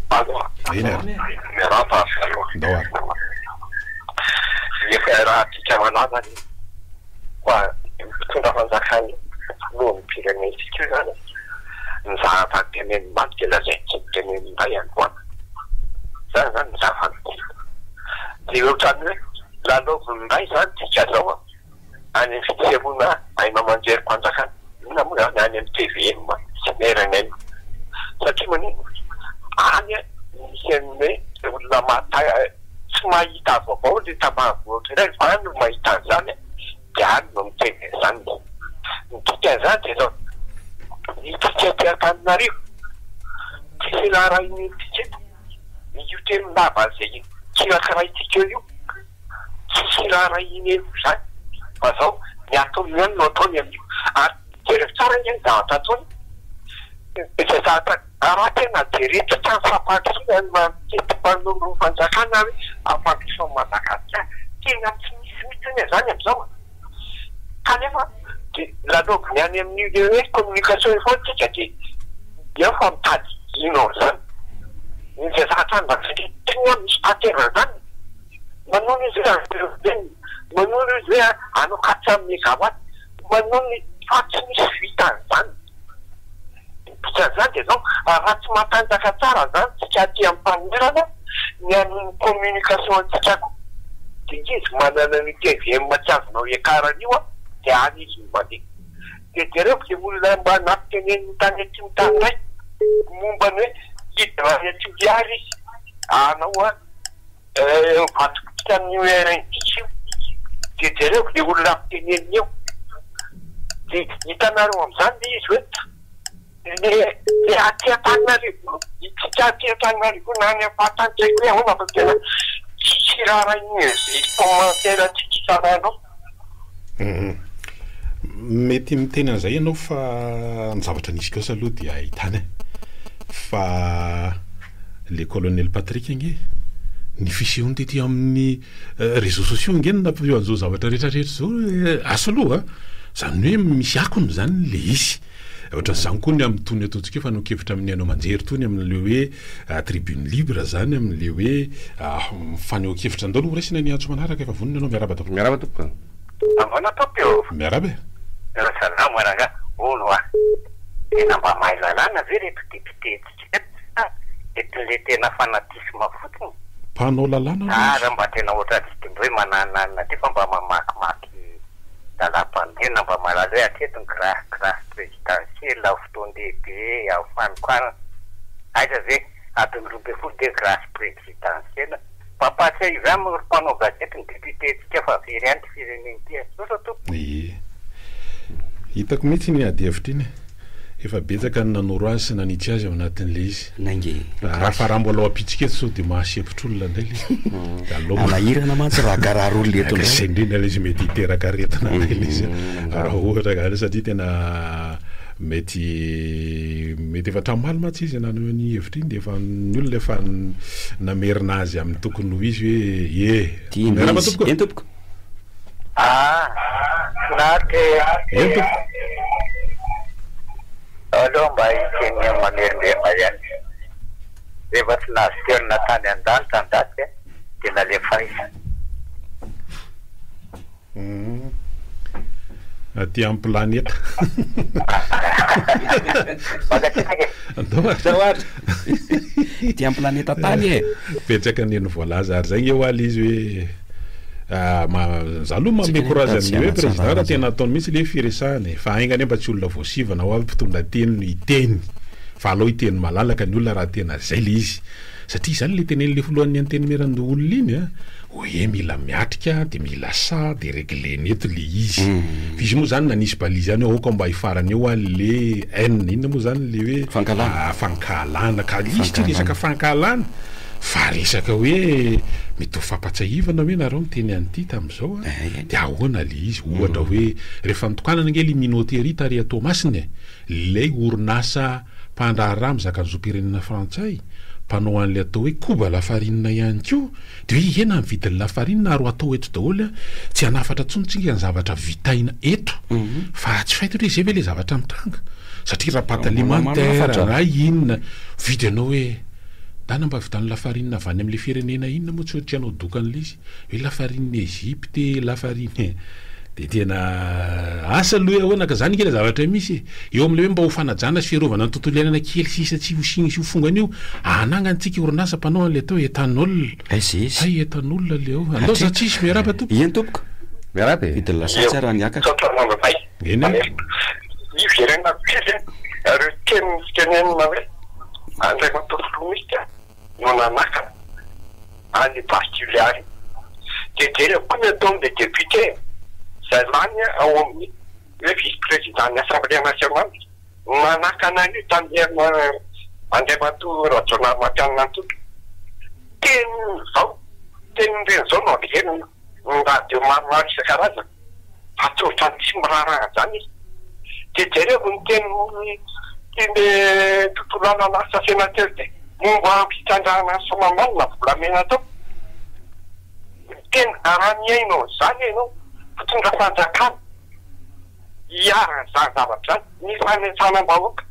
Allo. Eny ary. Miarahaba avy aloha. Ndao ary. Efa raha adika malaza anie fa io mpitondra fanjakana io filohan'ny firenentsika io zany ny zavatra teneniny omaly dia lazainy tsy noteneniny indray androany. Zany zany ny zava-misy. Dia ohatran'ny hoe lalaoviny indray zany tsika zao an. Any amin'ny fisehoana haino aman-jerim-panjakana, inona moa izany, any amin'ny tvm sy ny rnm. Satria maninona? Any misy an'ny hoe olona mahatay, tsy mahita vaovao ilay tambanivohitra iray fa any no mahita an'izany dia any no miteny an'izany. Ny dikan'izany dia izao, ny tsika aty Antananarivo tsy raharahian'ny tsika eto, io teny lava izay kirakiraintsika eo io. Tsisy raharahiana eo izany fa zao ny ataony ihany no ataony amin'io ary jereo tsara ange ny zavatra ataony izay zavatra raha tena jerentsika ny fampandrosoana ny manodidina mpanoro fanjakana hoe hampandroso an'i Madagasikara tena tsy misy mihitsy anie izany amin'izao kanefa dia lalaoviny any amin'io le hoe communication io foana tsika dia eo fa mitady ino amin'izany ny zavatra andrasana misy pattern izany. Manono izy hoe anjely, manono izy hoe hanao 400 megawatt, manono izy fa tsy misy vita an'izany. Ny dikan'izany dia izao, raha tsy matanjaka tsara izany tsika aty amin'ny fanoherana, ny an'ny communication antsika koa, dia izy manana an'io tvm tsy azonao hiakarana io an, dia any izy no mandeha. Dia jereo izay olona mba nampiteneniny tany atsimo tany indray, momba ny hoe hidina any Toliara izy hanao an. Mivadibadika amin'io RNDC io dia jereo le olona ampiteneniny eo dia hitanareo amin'izany le izy hoe le le aty Antananarivo itsika aty Antananarivo na any amin'ny faritany tsy haiko hoe ahoana fa tena tsisy raharahiana izay commentaire antsika isan'andro ao. Mety miteny an'izay ianao fa ny zavatra nisy kosa aloha dia ahitana e. Fa le colonel Patrick ange, ny fisehony tety amin'ny réseaux sociaux ange no nampiseho an'izao zavatra rehetra rehetra izao e. Asa aloha a! Izany hoe misy akony izany le izy. Ohatran'izany koa ny amin'itony ataontsika hoe fanehoan-kevitra amin'ny haino aman-jery itony amin'ilay hoe tribune libre izany amin'ilay hoe fanehoan-kevitra. Andao aloha horaisina ny antso manaraka efa vonona ianao. Miarahaba tompoko. Miarahaba tompoko. Ahoana tompoko ô? Miarahaba e. Salama rangahy, hono hoa, tena mba mahay lalàna ve reto député tsika reto sa entin'le tena fanatisme fotsiny? Mpanao lalàna aloha izy. Za mba tena ohatran'ny tsy de mba hoe manananana ty fa mba mamakimaky lalàmpanorenana mba. mba mahalala hoe hatreto ny grâce grâce présidentielle fotoan-dehibe amin'ny fanokanana. Aiza ve adiny 12 dia grâce présidentielle. Mampahatsiahy izany moa ry mpanao gazety ny député-ntsika fa very ihany ity firenena ity e. Misaotra tompoko. Ie. Hitako mihitsy iny adihevitra iny e. Efa betsaka ny nanoro azy sy nanitsy azy ao anatin'ilay izy. Nainga e. Raha fa raha mbola ao am-pitsika eto sao dia mahasempotr'olona indray ilay izy. Dia aleo mba. Anahirana mantsy raha garary olona eto indray. Izay indrindra ilay izy mety hiteraka aretina indray ilay izy raha ohatra ka satria tena mety mety efa hatramin'ny omaly mantsy izy naneho ny hevitra iny dia efa ny olona efa namerina azy amin'ny tokony ho izy hoe ie. Tiana Miarahaba izy. tompoko. Eny tompoko. Ah, finaritra e. Eny tompoko. Aleo mba hiteny mamerimberina ihany. Rehefa tsy nahazo toerana tany an-danitra an-daty dia nalefa aiza? Aty amin'ny planeta. Mankasitraka e. Andao ary. Andao ary. Aty amin'ny planeta tany e. Betsaka ny no voalaza ary zay nge hoa le izy hoe za aloha manome courage an'le hoe président raha tena ataony mihitsy le firesahana e. Fa ainga anie mba tsy olona voasivana hoa mpitondra teny no hiteny fa alao hiteny malalaka ny olona raha tena zay le izy. Satria izany le tenenin'le filohan'ny antenimierandoholona iny a, hoe mila miatrika de mila sahy de reglena eto le izy. Fa izy moa zany nanisy balise ihany hoe aoka mba hifarana eo hoa le haine, inona moa zany le hoe Fankahalana. fankahalana. Ka izy tsy Fankahalana. resaka fankahalana fa resaka hoe mety ho fampatsiahivana hoe nareo niteny an'ity tamin'izao a, Eh, de ahoana le izy. Ohatra hoe rehefa nitokanana ange le minoterie tary à Toamasina e, lay orinasa mpandraharaha mizaka ny zom-pirenena frantsay, mpanao an'ilay atao hoe koba lafarinina ihany koa, dia hoe hihena ny vidin'ny lafarinina ary ho atao eto daholo an, tsy hanafatra intsony tsika ny zavatra vitaina eto, fa tsy fantatra hoe izay ve ilay zavatra mitranga, satria raha pâte alimentaire na inona, vidy ianao hoe ndana mba vidano lafarinina avy any amin'ilay firenena inona moa tsy hanao doka an'ilay izy. Hoe lafarine Egypte e, lafarine dia tena asa aloha hoe ahoana ka zany ange le zavatra misy e. Eo amin'ilay hoe mba ho fanajana sy fiarovana ny tontolo iainana kely sisa tsy ho siny sy ho fongana io, anangantsika orinasa mpanao an'ilay atao hoe ethanol. Aiza izy? Hay ethanol le ao. Andao za tsisy, miarahaba tompoko. Eny tompoko. Miarahaba e. Vidin'ny lasantsy ary niakatra. Misaotra anao Eny e. Hiverenako kely ireo teny notenenina hoe Andriamatoa Filoha Minisitra no nanakana an'i Base Toliara iny. Dia jereo koa ny ataon'ilay député izay lany ao amin'ny hoe vice président ny assemblée nationale nanakana an'io tamin'ny herin'ny Andriamatoa Rajaonarimampianina Antoko. Tenin'izao, tenin'ireny izao no averina ny radio maromaro isan-karazany fa tsy ohatran'ny tsy miraharaha an'izany izy. Dia jereo ny tenin'ny ity tontolo lasa sénateur ity momba ny fitrandrahana an'i Soamahamanina volamena tao. Tena raha mihaino an'izany ianao, mpitondra fanjakana, hiharan'izany zavatra izany, ny fanentsanam-bahoaka,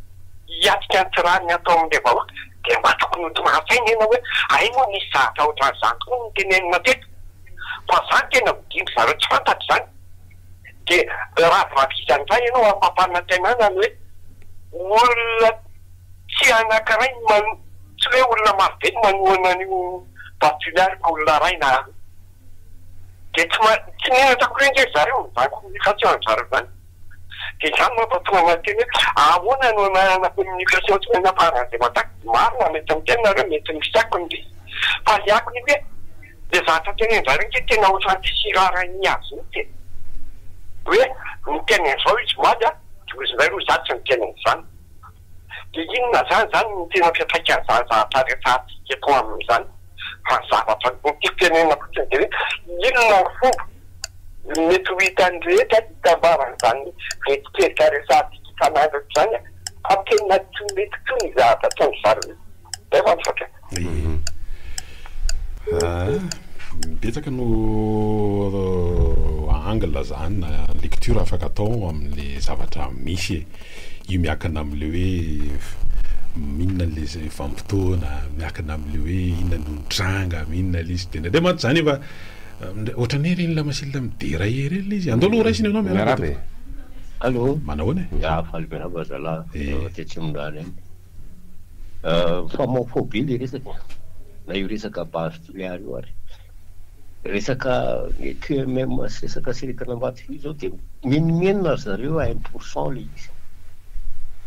hiatrika ny tsy rariny atao amin'ilay vahoaka, dia mba tokony ho tonga saina ianao hoe hay moa nisy zavatra ohatran'izany tokoa notenenina teto. Fa zany tena odian-dry zareo tsy fantatra izany. Dia raha voavizana indray ianao amin'ny fampanantenana ny hoe olona tsy anankiray no mano, tsy hoe olona marobe no manohana an'io Base Toliara fa olona iray na roa. Dia tsy ma, tsy menatra akory ange ry zareo amin'izany communication an-dry zareo izany. Dia izany no mampatonga anah hiteny hoe ahoana no ananana communication tsy mena faran'izay matanjaka. Marina mety miteny nareo mety misy akony ilay izy. Fa le akony hoe le zavatra tenenin-drareo ange tena ohatran'ny tsisy iraharahiany azy mihitsy e. Hoe niteny an'izao izy omaly an, dia hoy izy indray aloha izaho tsy niteny an'izany. Dia inona izany izany no tena fiantraikan'izany zavatra resahantsika eto aminy izany? Fa ny zavatra ny tiako tenenina fotsiny dia hoe inona ny fomba mety ho hitan'ny rehetra hitambaran'izany vetikevitra resahantsika isan'andro eto izany fa tena tsy mety intsony ny zavatra ataon-dry zareo. Zay fa misaotra. Betsaka no angle zany na lecture afaka atao amin'le zavatra misy e. Io miankina amin'le hoe inona le vanim-potoana, miankina amin'le hoe inona no nitranga, inona le izy. Dia indraindray mantsy zany efa ohatran'ny hoe ireny lamasinina mi-dérailler ireny le izy. Andao aloha horaisina ianao miarahaba Miarahaba e. tompoko. Allô. Manahoana e? Ya, faly miarahaba zalahy Eh. aty Atsimondrano any. Mifamoafoa be le resaka na io resaka Base Toliara io ary. Resaka QMM sy resaka Sirikan'Ambatovy io zao dia mimenomenona ry zareo à un pour cent le izy.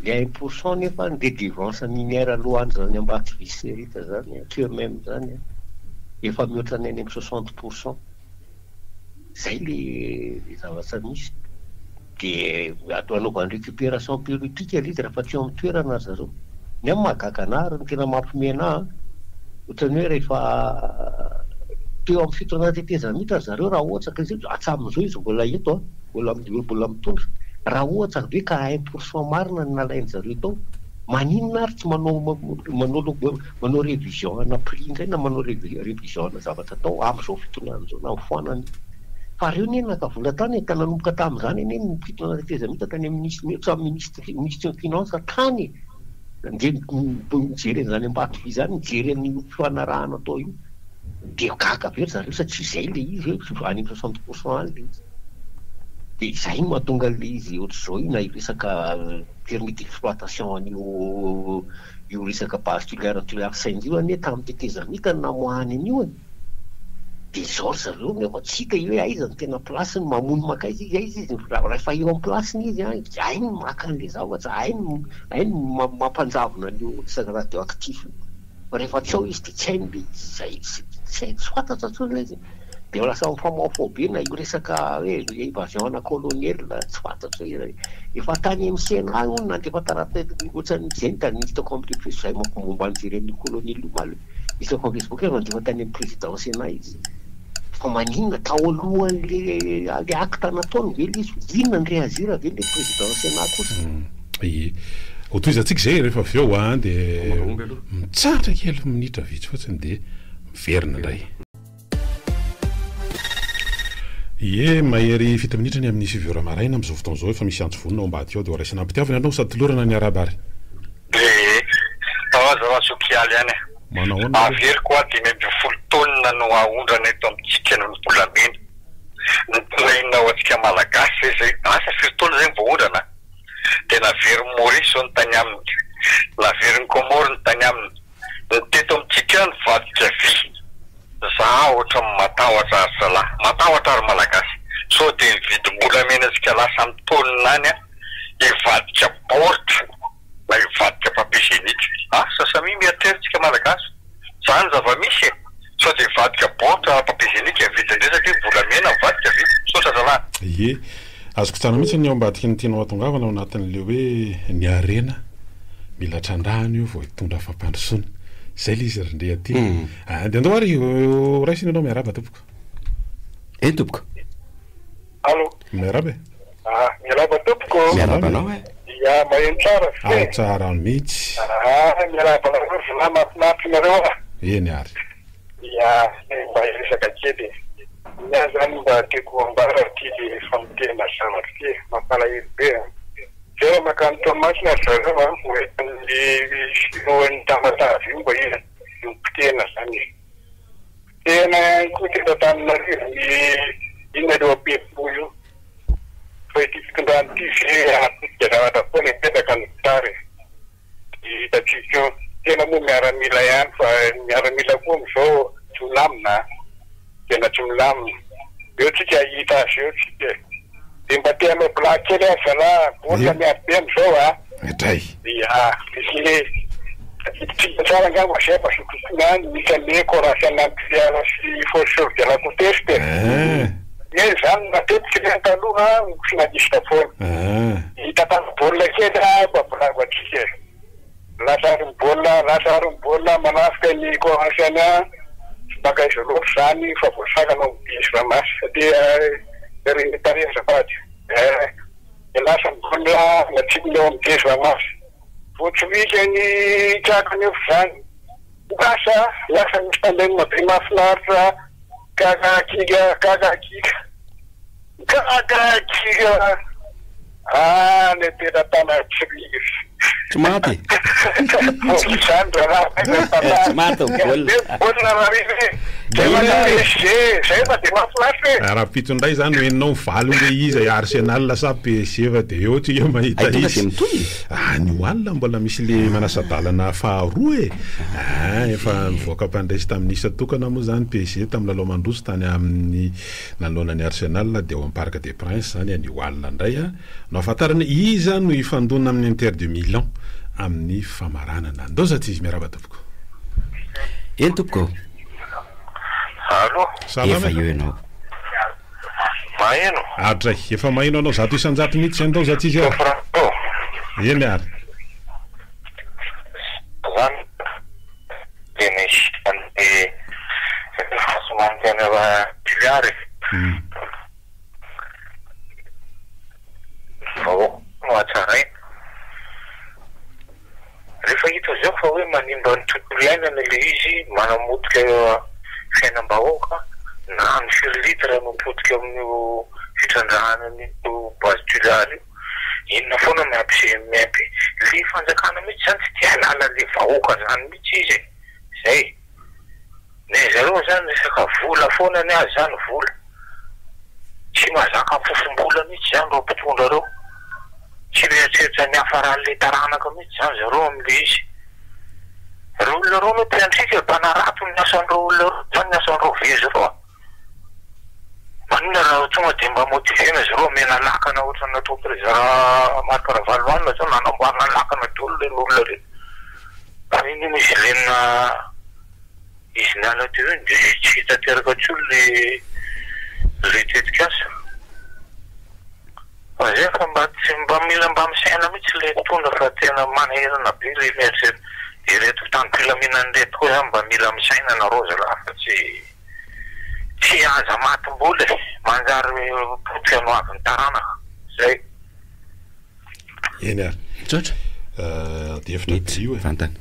Le un pour cent nefa ny redevance minière aloan'izany Ambatovy sy Serita zany, QMM zany an, efa mihoatra ny any amin'ny soixante pour cent. Zay le zavatra misy. Dia anaovany récupération périodique le izy rehefa tsy eo amin'ny toerana ry zareo. Ny ahy mahagaga anah ary ny tena mampiomehy anah an, ohatran'ny hoe rehefa teo amin'ny fitondrana tetezamita ry zareo raha ohatra ka hatramin'izao izy mbola eto an, mbola mbola mitondra, raha ohatra ve ka un pour cent marina no nalain-dry zareo tao, maninona ary tsy manao manao manao révision ana prix indray na manao révision ana zavatra atao amin'izao fitondrana izao na foanana io. Fa reo anie naka vola tany e, ka nanomboka tamin'izany anie ny fitondrana tetezamita tany amin'ny minisitry hatramin'ny minisitry minisitry ny finance tany e, nandeha nijery an'izany Ambatovy izany, nijery an'io fifanarahana atao io, dia gaga be ry zareo satria izay ilay izy hoe any amin'ny soixante pour cent any ilay izy. Dia izay no mahatonga an'ilay izy ohatr'izao io na io resaka permis d'exploitation an'io io resaka base Tuléar Tuléar Saindy io anie tamin'ny tetezamita no namoahany an'io e. Dia izao ry zareo nefa tsy hita hoe aiza no tena place-ny, mamono mankaiza izy, aiza izy, rehefa eo amin'ny place-ny izy an, hainy ny maka an'ilay zavatra, hainy hainy ny mampanjavona an'io resaka radioactif io, fa rehefa tsy ao izy dia tsy hainy ilay izy, izay tsy tsy hay tsy fantatra intsony ilay izy, dia lasa mifamahofaho be na io resaka hoe évasion ana colonel tsy fantatra hoe, efa tany amin'ny Sénat hono nandefa taratasy ohatran'ny izay no hitako amin'ny izay manko momba nijery an'io colonel io omaly. Hitako am Facebook hoe nandefa tany am président sénat izy. Fa maninona tao alohan'le le acte nataony ve le izy? Inona ny réagir ve le président sénat kosa? Ie. Ho tohizantsika izay rehefa avy eo an, dia mitsahatra kely minitra vitsy fotsiny dia miverina indray. Ie, mahery fito minitra ny amin'ny sivy ora maraina amin'izao fotoana izao, efa misy antso vonona ao ambadika ao dia ho raisina am-pitiavana ianao sady tolorana ny arahaba ary. Ee, aza raha zokialy ihany e. Manao ahoana aloha? Averiko hoa 15 taonina no aondrana eto amintsika ny volamena. Nitondra inona ho antsika Malagasy ve zay? Asa firy taona zay no voaondrana? Dia naverin'i Maurice zao ny tany aminy. Naverin'i Comores ny tany aminy. Ny teto amintsika nivadika vy. Za ohatran'ny matahotra ry zalahy. Matahotra ry Malagasy. Sao dia ny vidim-bolamena tsika lasa amin'ny taonina any hivadika baoritra na hivadika papier hygienique. Asa samia mieritreritra tsika Malagasy. Zany zava-misy e. Sao dia hivadika baoritra na papier hygienique ny vidin-dresaka hoe volamena mivadika vy. Misaotra zalahy. Ie. Azoko tsara mihitsy ny ao ambadiky ny tianao hatongavana ao anatin'ilay hoe ny harena mila trandrahana io vao hitondra fampandrosoana. Izay ilay izy ry ndry aty. Ah, dia andao ary ho raisina ianao miarahaba tompoko. Eny tompoko. Allo. Miarahaba e. Ah, miarahaba tompoko. Miarahaba anao e. Ya, maheno tsara ve? Ao tsara mihitsy. Ah, miarahaba anareo ry zalahy, mahafinaritra nareo ah. Eny ary. Ya, mba hiresaka kely e. Ny ahy zany mba tiako ambara ity le famotehana zavatra ity e, mampalahelo be an. Zay raha mankany Toamasina ry zareo an, ho entin'ny filohan'ny Tamatave io mba iza no potehina zany e. Potehina ihany koa teto Antananarivo ny inona io Ampefiloha io. Fa ity fitondrana ity ve hanapotika zavatra foana e, mipetraka ny tsara e. Dia hitantsika eo. Tena moa miaramila ihany fa ny miaramila koa amin'izao tsy milamina an! Tena tsy milamina. Eo tsika hahita azy eo tsika e! Dia mba te hanao blague kely aho zalahy, baolina miady be amin'izao an! Dray. Ia, misy tadidintsika tsara angamba izay fa zokizoky ihany, misy an'le Corinthians Tuléar sy Force de la Côte Est e! Eny izany matetika ireny taloha finaliste foana. Hitantana baolina kely aho mba bravo antsika e. Lasa ary ny baolina, lasa ary ny baolina manafika ny Corinthians tsy mankaiza loatra izany fa voasakana ao amin'ny Ramasse satria ry tarehy azafady. Eh, dia lasa ny baolina natsipiny ao amin'ny Ramasse. Voatsirika ny traka anefa izany. Lasa, lasa misy tandem be mahafinaritra. Gaga giga gaga giga gaga giga ah le tena tana tsiriry. Tsy maty e. Izany raharaha aiza ny tantara. Tsy maty ny baolina. Be baolina rahariva e. Zay fa dia PSG, zay fa dia mahafinaritra e. Rahampitso indray izany ho henonao ny valiny hoe iza i Arsenal sa PSG fa dia eo tsika mahita Ay tonga izy. dia mitohy e. Anio alina mbola misy le manasa-dalana faharoa e. Ah, efa nivoaka mpandresy tamin'ny isa tokana moa izany PSG tamin'ny lalao mandroso tany amin'ny nanoloana ny Arsenal dia ao amin'ny Parc des Princes izany anio alina indray a. No ahafantarana iza no hifandona amin'ny Inter de Milan amin'ny famaranana. Andao za tsy izy miarahaba tompoko. Eny tompoko. Allo. Salama Efa e. eo ianao. Maheno? Adray, efa maheno anao 100% mihitsy andao za tsy izy ary. Franco. Eny ary. Zany de misy an'le somary tena Tuliary e. Vahoaka no hatsaraina. Rehefa hita izao fa hoe manimba ny tontolo iainana ilay izy, manamotika fiainam-bahoaka, na ny firy litre no potika amin'io fitrandrahana an'io base Tuléar io, inona foana no mampi-, ilay fanjakana mihitsy izany tsy te hahalala an'ilay vahoaka izany mihitsy izy e! Izay. Ny zareo zany resaka vola foana ny azy zany vola. Tsy mahazaka fofom-bola mihitsy zany reo mpitondra reo. Tsy mieritreritra ny hiafaran'le taranaka mihitsy zany zareo amle izy. Reo olona reo anie mpiandriaka e, mpanarato ny asan'ireo olona reo zany ny asan'ireo vezo reo a. Maninona raha tonga de mba motiver-na zareo omena lakana ohatran'ny natao président Marc Ravalomanana zao nanamboarana lakana daholo reny olona reny. Ary iny anie izy lenina Izy niala teo iny dia tsy tanteraka intsony le le tetikasa. Fa zay fa mba tsy mba mila mba misaina mihitsy le mpitondra fa tena manahirana be le mieritreritra ireto mpitandro filaminana ireto koa zany mba mila misaina nareo zalahy fa tsy tsy aza matim-bola e, manjary potika ny hoavin'ny taranaka. Zay. Eny ary. Misaotra. Ady hevitra be io e. Vantany.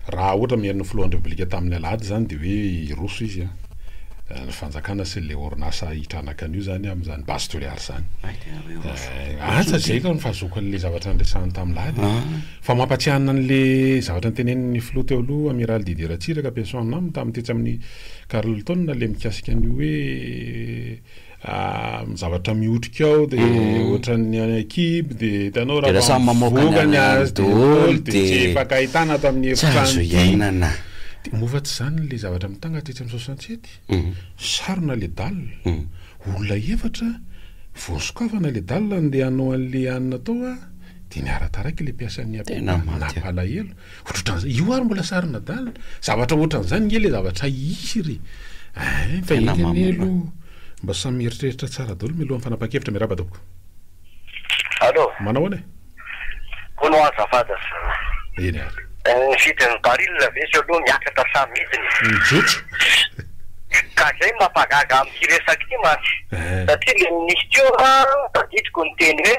Raha ohatra mihaino ny filohan'ny Repoblika tamin'ny alahady izany dia hoe hiroso izy an. Ny fanjakana sy ilay orinasa hitranaka an'io izany amin'izany Base Toliara izany. Asa izay aloha ny fahazoako an'ilay zavatra niresahany tamin'ny alahady e. Fa mampatsiahy an'ilay zavatra notenenin'ny filoha teo aloha Amiral Didier Ratsiraka paix son âme tamin'ny tetsy amin'ny Carlton ilay mikasika an'io hoe Ny zavatra mihotrika ao dia ohatran'ny any an-kibo dia hitanao Dia raha lasa vao mamoaka mivoaka ny ny any azy daholo daholo dia tsy dia hifankahitana ato amin'ny tsy azo efitrano ity. iainana. Dia moa va tsy izany ilay zavatra mitanga tetsy amin'ny soixante-sept? Sarona ilay dalle. Olona efatra vao nosokafana ilay dalle andeha hanao an'ilay hanina tao a, dia niara-taraiky ilay mpiasan'ny APK. Tena maty a. Nampalahelo. Ohatrohatran'izay, io ary mbola sarin'adala. Zavatra ohatran'izany nge le zavatra hisy ry. Ein, fa Tena enga anie mamina. aloha mba samy mieritreritra tsara daholo mialohan'ny fanapahan-kevitra. Miarahaba tompoko. Allô. Manao ahoana e? Hono hoa azafady ry zalahy. Eny ary. Ny vidin'ny baril ve zao aloha miakatra sa midina e? Mijotso. Ka zay no mampagaga amin'ity resaka ity mantsy. Ein. Satria le minisitiora tadidiko niteny hoe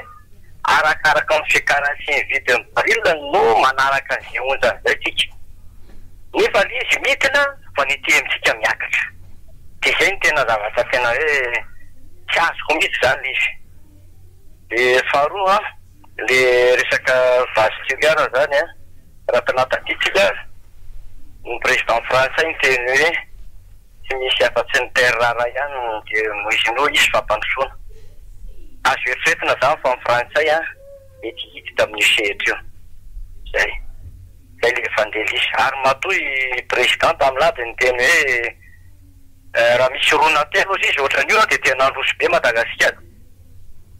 Arakaraka ny fiakarany sy ny vidin'ny baril no manaraka an'izay onjany izay tsika. Nefa le izy midina fa ny ety amintsika miakatra. De izay no tena zavatra tena hoe tsy azoko mihitsy izany le izy. De faharoa an, le resaka base Toliara zany an, raha tena tadiditsika, ny président frantsay niteny hoe Tsy misy afa-tsy ny terre rare ihany no dia izy no hisy fampandrosoana. Azo eritreretina izany fa ny frantsay mety hiditra amin'io sehatra io. Izay. Izay ilay fandeha-lisy. Ary matoa i président tamin'ny lahady niteny hoe raha misy roa na telo ozy izy ohatran'io dia tena handroso be Madagasikara.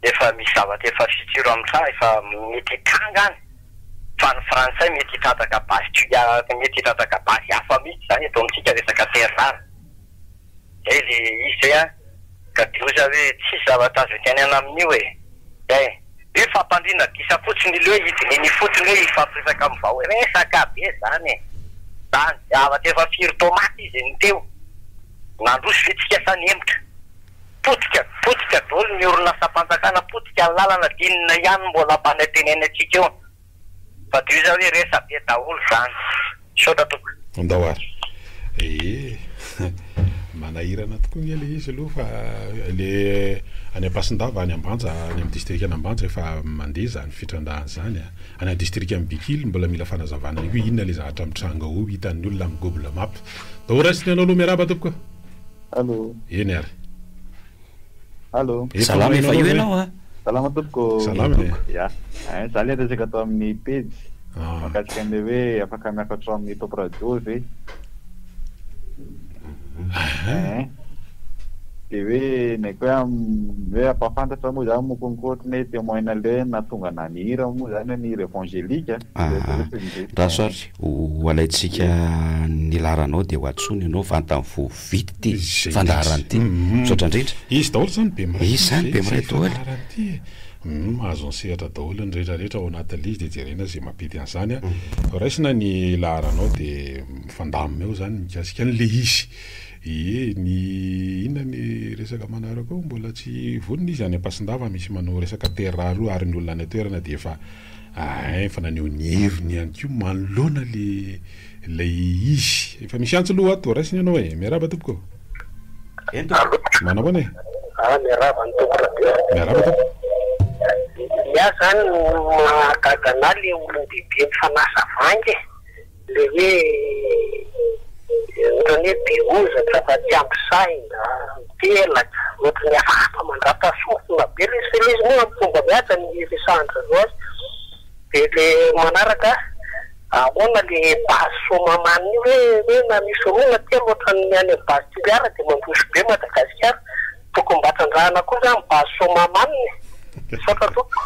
Efa misy zavatra efa futur mitranga efa mety hitranga any. Fa ny frantsay mety hitrandraka base tuya mety hitrandraka base hafa mihitsy zany eto amintsika resaka terre rare. Zay le izy zay an! Ka de hoy za hoe tsisy zavatra azo itenenana amin'io e! Zay. Hoe fampandriana gisa fotsiny le hoe hidina eny ifotony hoe hifampiresaka amin'ny vahoaka. Resaka be zany e! Zany zavatra efa firy taomaty izy no teo. Nandroso ve tsika sa nihemotra? Potika, potika daholo ny orinasam-panjakana, potika ny lalana, dia inona ihany no mbola ampanantenaina antsika eo? Fa dia io zany hoe resa-be daholo zany. Misaotra tompoko. Andao ary. Ee. Manahirana tokoa nge le izy aloha fa le Any Ampasindava, any Ambanja, any amin'ny distrikan'Ambanja efa mandeha izany fitrandrahana izany. Any amin'ny distrikan'i Bekily mbola mila fanazavana ihany koa inona ilay zavatra mitranga ao hitan'ny olona amin'ny Google Map. Daholo raisina ianao aloha miarahaba tompoko. Allo. Eny ary. Allo. Efa Salama maheno efa eo anao ve? ianao a. Salama tompoko. Salama e. Ya. Ein, za le resaka tao amin'ny pejy Ah. mahakasika an'ilay hoe afaka miakatra ao amin'ny Top Radio ve? Ein. Dia hoe ny haiko hoe hoe ampahafantatra moa zany moa konko ohatry ny hoe témoin an'ilay hoe nahatonga anah nihira moa zany hoe nihira évangélique. Aa. Raso ary ho alaintsika ny laharanao dia ho antsoina ianao vantany vao vita ity Izay fandaharana mihitsy. ity. Misaotra indrindra. Izy daholo zany Bemiray Izy zany izay Bemiray izay daholo. fandaharana ity e. Mahazo ny sehatra daholo ny rehetra rehetra ao anatin'ilay izy dia jerena izay mampety an'izany a. Raisina ny laharanao dia mifandamina eo zany mikasika an'ilay izy. Ie, ny inona ny resaka manaraka eo mbola tsy vonona izy any Ampasindava misy manao resaka terre rare io ary ny olona any an-toerana dia efa ain efa naneho ny heviny ihany koa manoloana le ilay izy. Efa misy antso aloha ato, raisina ianao e. Miarahaba tompoko. Eny tompoko. Manao ahoana e? Ah, miarahaba ny Top Radio. Miarahaba tompoko. Ny ahy zany no mahagaga anah le olon-dehibe mifanasa vangy e. Le hoe ohatran'ny hoe be hozatra fa tsy ampy saina, mitelaka, ohatran'ny hafahafa mandratra sofina be le izy fa le izy moa amin'ny fomba mihaja ny iresahan-dry zareo azy. De le manaraka, ahoana le base Soamahamanina io hoe hoe na misy roa na telo ohatran'ny any amin'ny base Toliara de mandroso be Madagasikara. Tokony mba trandrahana koa zany base Soamahamanina e. Misaotra tompoko.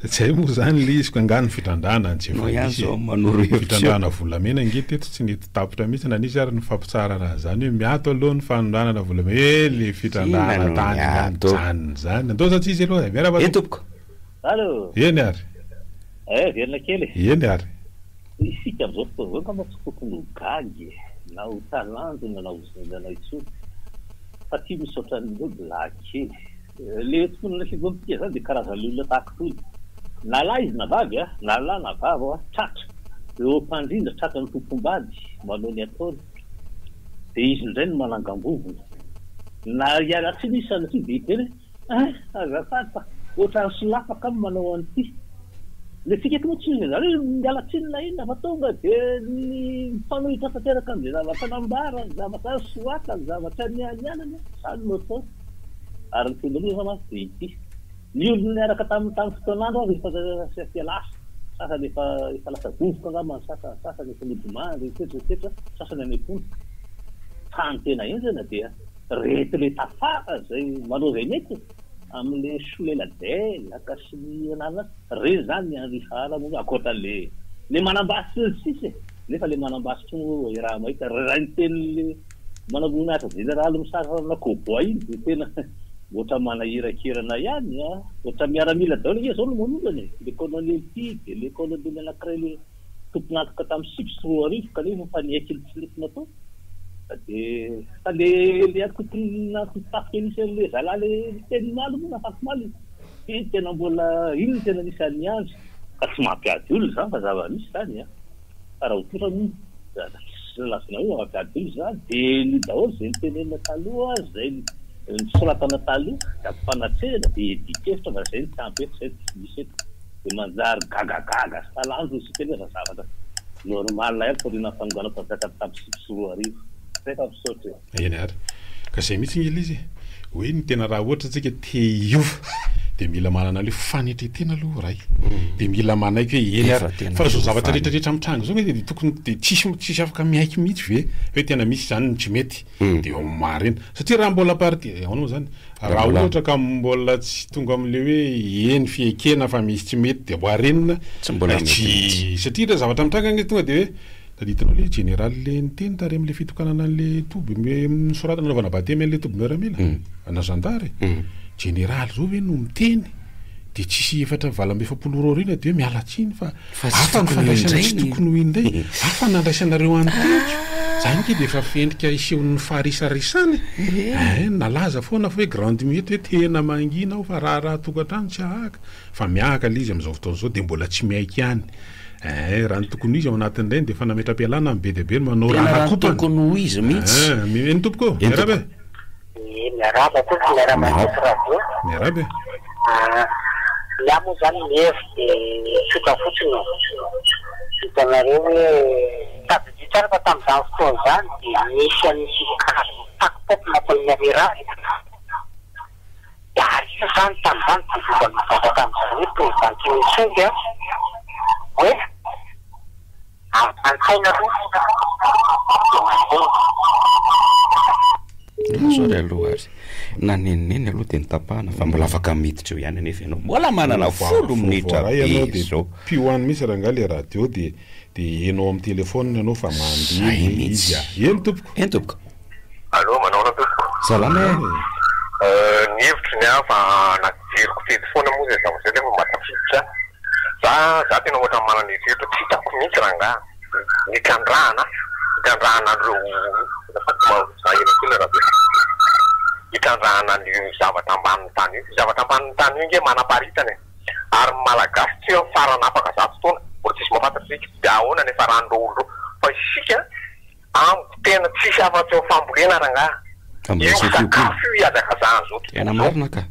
Tsy hay moa izany ilay izy ka angaha ny fitrandrahana no tsy efa Ianao ihany nisy e. izao manoro hevitra eo. Fitrandrahana volamena ange teto tsy nety tapitra mihitsy na nisy ary ny fampitsaharana an'izany hoe miato aloha ny fanondranana volamena eh le fitrandrahana Inona no tany angaha miato? mijanona izany. Andao za tsy izy aloha e. Miarahaba Eny tompoko. tompoko. Allo. Eny ary. Eh, velona kely e. Eny ary. Isika amin'izao fotoana izao angamba tsy tokony ho gaga e, na ho talanjona na ho zendana intsony fa ity misy ohatran'ny hoe blague kely. Le tokonana filoha zany de karazan'le olona tahaka itony. Na lahy izy na vavy a, na lahy na vavy a, tratra eo am-pandrindra, tratran'ny tompom-bady manao ny ataony, de izy indray no manangam-bovona. Na hiala tsiny izy sanatria de hiteny hoe hein, azafady fa ohatran'ny solafaka aho no manao an'ity. Le fika eto moa tsy misy an'izany hoe miala tsiny na inona fa tonga de ny mifanohitra tanteraka amin'izay zavatra nambara, ny zavatra soratany, ny zavatra nianianany, izany no atao. Ary ny tena loza mantsy dia ity, ny olona niaraka taminy tamin'ny fotoan'andro aza efa efa lasa, sasany efa efa lasa vovoka angamba ny sasany, sasany efa nodimandry, etsetra etsetra, sasany any am-ponja. Fa ny tena henjana dia reto le tafara izay manao izay mety e, amin'le soleladelaka sy ny anarana, reny izany ny Henri Fara moa ankoatra an'le le manambasy sy ny sisa e, nefa le manambasy koa moa iaraha mahita, raha ny tenin'le Manamboninahitra jeneraly misarona cowboy iny dia tena ohatra manahirakirana ihany a! Ohatra miaramila daholo ange izao no manolana e! Le colonel ity dia le colonel anakiray le tompon'antoka tamin'ny 2009 kanefa efa niaiky ny tsy nety natao fa dia fa le le antokon'antokon-tafika nisy an'le zalahy le niteny omaly moa na afakomaly iny tena mbola iny no tena anisan'ny niandry ka tsy mampiady olona izany fa zava-misy izany a! Fa raha ho tsotra moa tsy lazaina hoe mampiady olona izany dia ny daholo izay notenenina taloha, izay nosoratana taloha dia ampifanatrehina dia iadian-kevitra fa izay no tsy ampy eto, izay no tsy misy eto. Dia manjary gagagaga sy talanjona isika nefa zavatra normal ihany taorian'ny fanonganam-panjakana tamin'ny 2009. Izay fa misaotra e. Eny ary. Ka izay mihitsy ange ilay izy e. Hoe ny tena raha ohatra tsika te hiova dia mila manana an'ilay fanetren-tena aloha ray. Dia mila manaiky hoe eny ary. Fa izao zavatra rehetra rehetra mitranga izao ange dia tokony dia tsisy tsisy afaka miaiky mihitsy ve hoe tena misy izany ny tsy mety. Dia eo marina. Satria raha mbola parti ahoana moa izany? Raha ohatra ka mbola tsy tonga amin'ilay hoe eny fiekena fa misy tsy mety dia ho arenina. Tsy mbola mety mihitsy. Satria ireo zavatra mitranga ange tonga dia hoe Tadidinao le jeneraly le niteny tary amle fitokanana anle toby nosoratana nanaovana batemy anle toby miaramila na zandary? Jeneraly zao ve no miteny de tsisy efatra 48 ora aoriana de hoe miala tsiny fa hafa ny fandraisana tsy tokony ho indray hafa ny nandraisanareo an'i Tojo zany nge de efa fendrika isehon'ny farisarisana e eh nalaza foana fa hoe grande muette hoe tena mangina aho fa raharaha tokantrano tsy ahaka fa miahaka le izy amzao fotoana zao de mbola tsy miaiky ihany Eh, raha ny tokony ho izy ao anatin'ireny dia efa nametra-pialana ny be dia be no manao Tena raha ny rarakompana. tokony ho izy mihitsy. Eh, eny tompoko, Eny miarahaba tompoko. e. Miarahaba tompoko, miarahaba ny eto radio. Miarahaba e. Ah, ny ahy moa izany ny hevitro dia tsotra fotsiny e. Hitanareo hoe tadidio tsara fa tamin'izany fotoana izany dia nisy an'ity karazana tac pop nataon'ny Amira Dia ary io izany tamin'izany dia lova lova tamin'izany hoe président Kim Il Sung hoe An-tsaina aloha dia mandeha. Azo ary aloha ary. Nanenoneno aloha dia notapahana fa mbola afaka miditra eo ihany anefa ianao. Mbola manana folo minitra Voaray ianao be dia izao. pio any mihitsy rangahy le radio dia dia heno ao amin'ny telephone ianao fa mandeha Zay le mihitsy. izy a. Eny tompoko. Eny tompoko. Allô, manao ahoana tompoko? Salama e. Ny hevitro ny ahy fa anaty jeriko teto foana moa izay zavatra izay nefa mba tafiditra. Za za tena ohatran'ny manana eritreritra tsy hitako mihitsy rangaha ny trandrahana hitrandrahana an'ireo azafady ma za ela kely raha be hitrandrahana an'io zavatra ambanin'ny tany io, io zavatra ambanin'ny tany io nge manaparitana e, ary ny malagasy tsy hoe farany afaka zato taona mbola tsisy mahafantatra isika de ahoana ny hiafaran'ireo olona ireo fa isika Amiko tena tsisy afa-tsy eo fambolena rangaha. Fambolena Io sy fiompiana. sakafo io ihazakazahan'izao tontolo Tena izao. marina ka.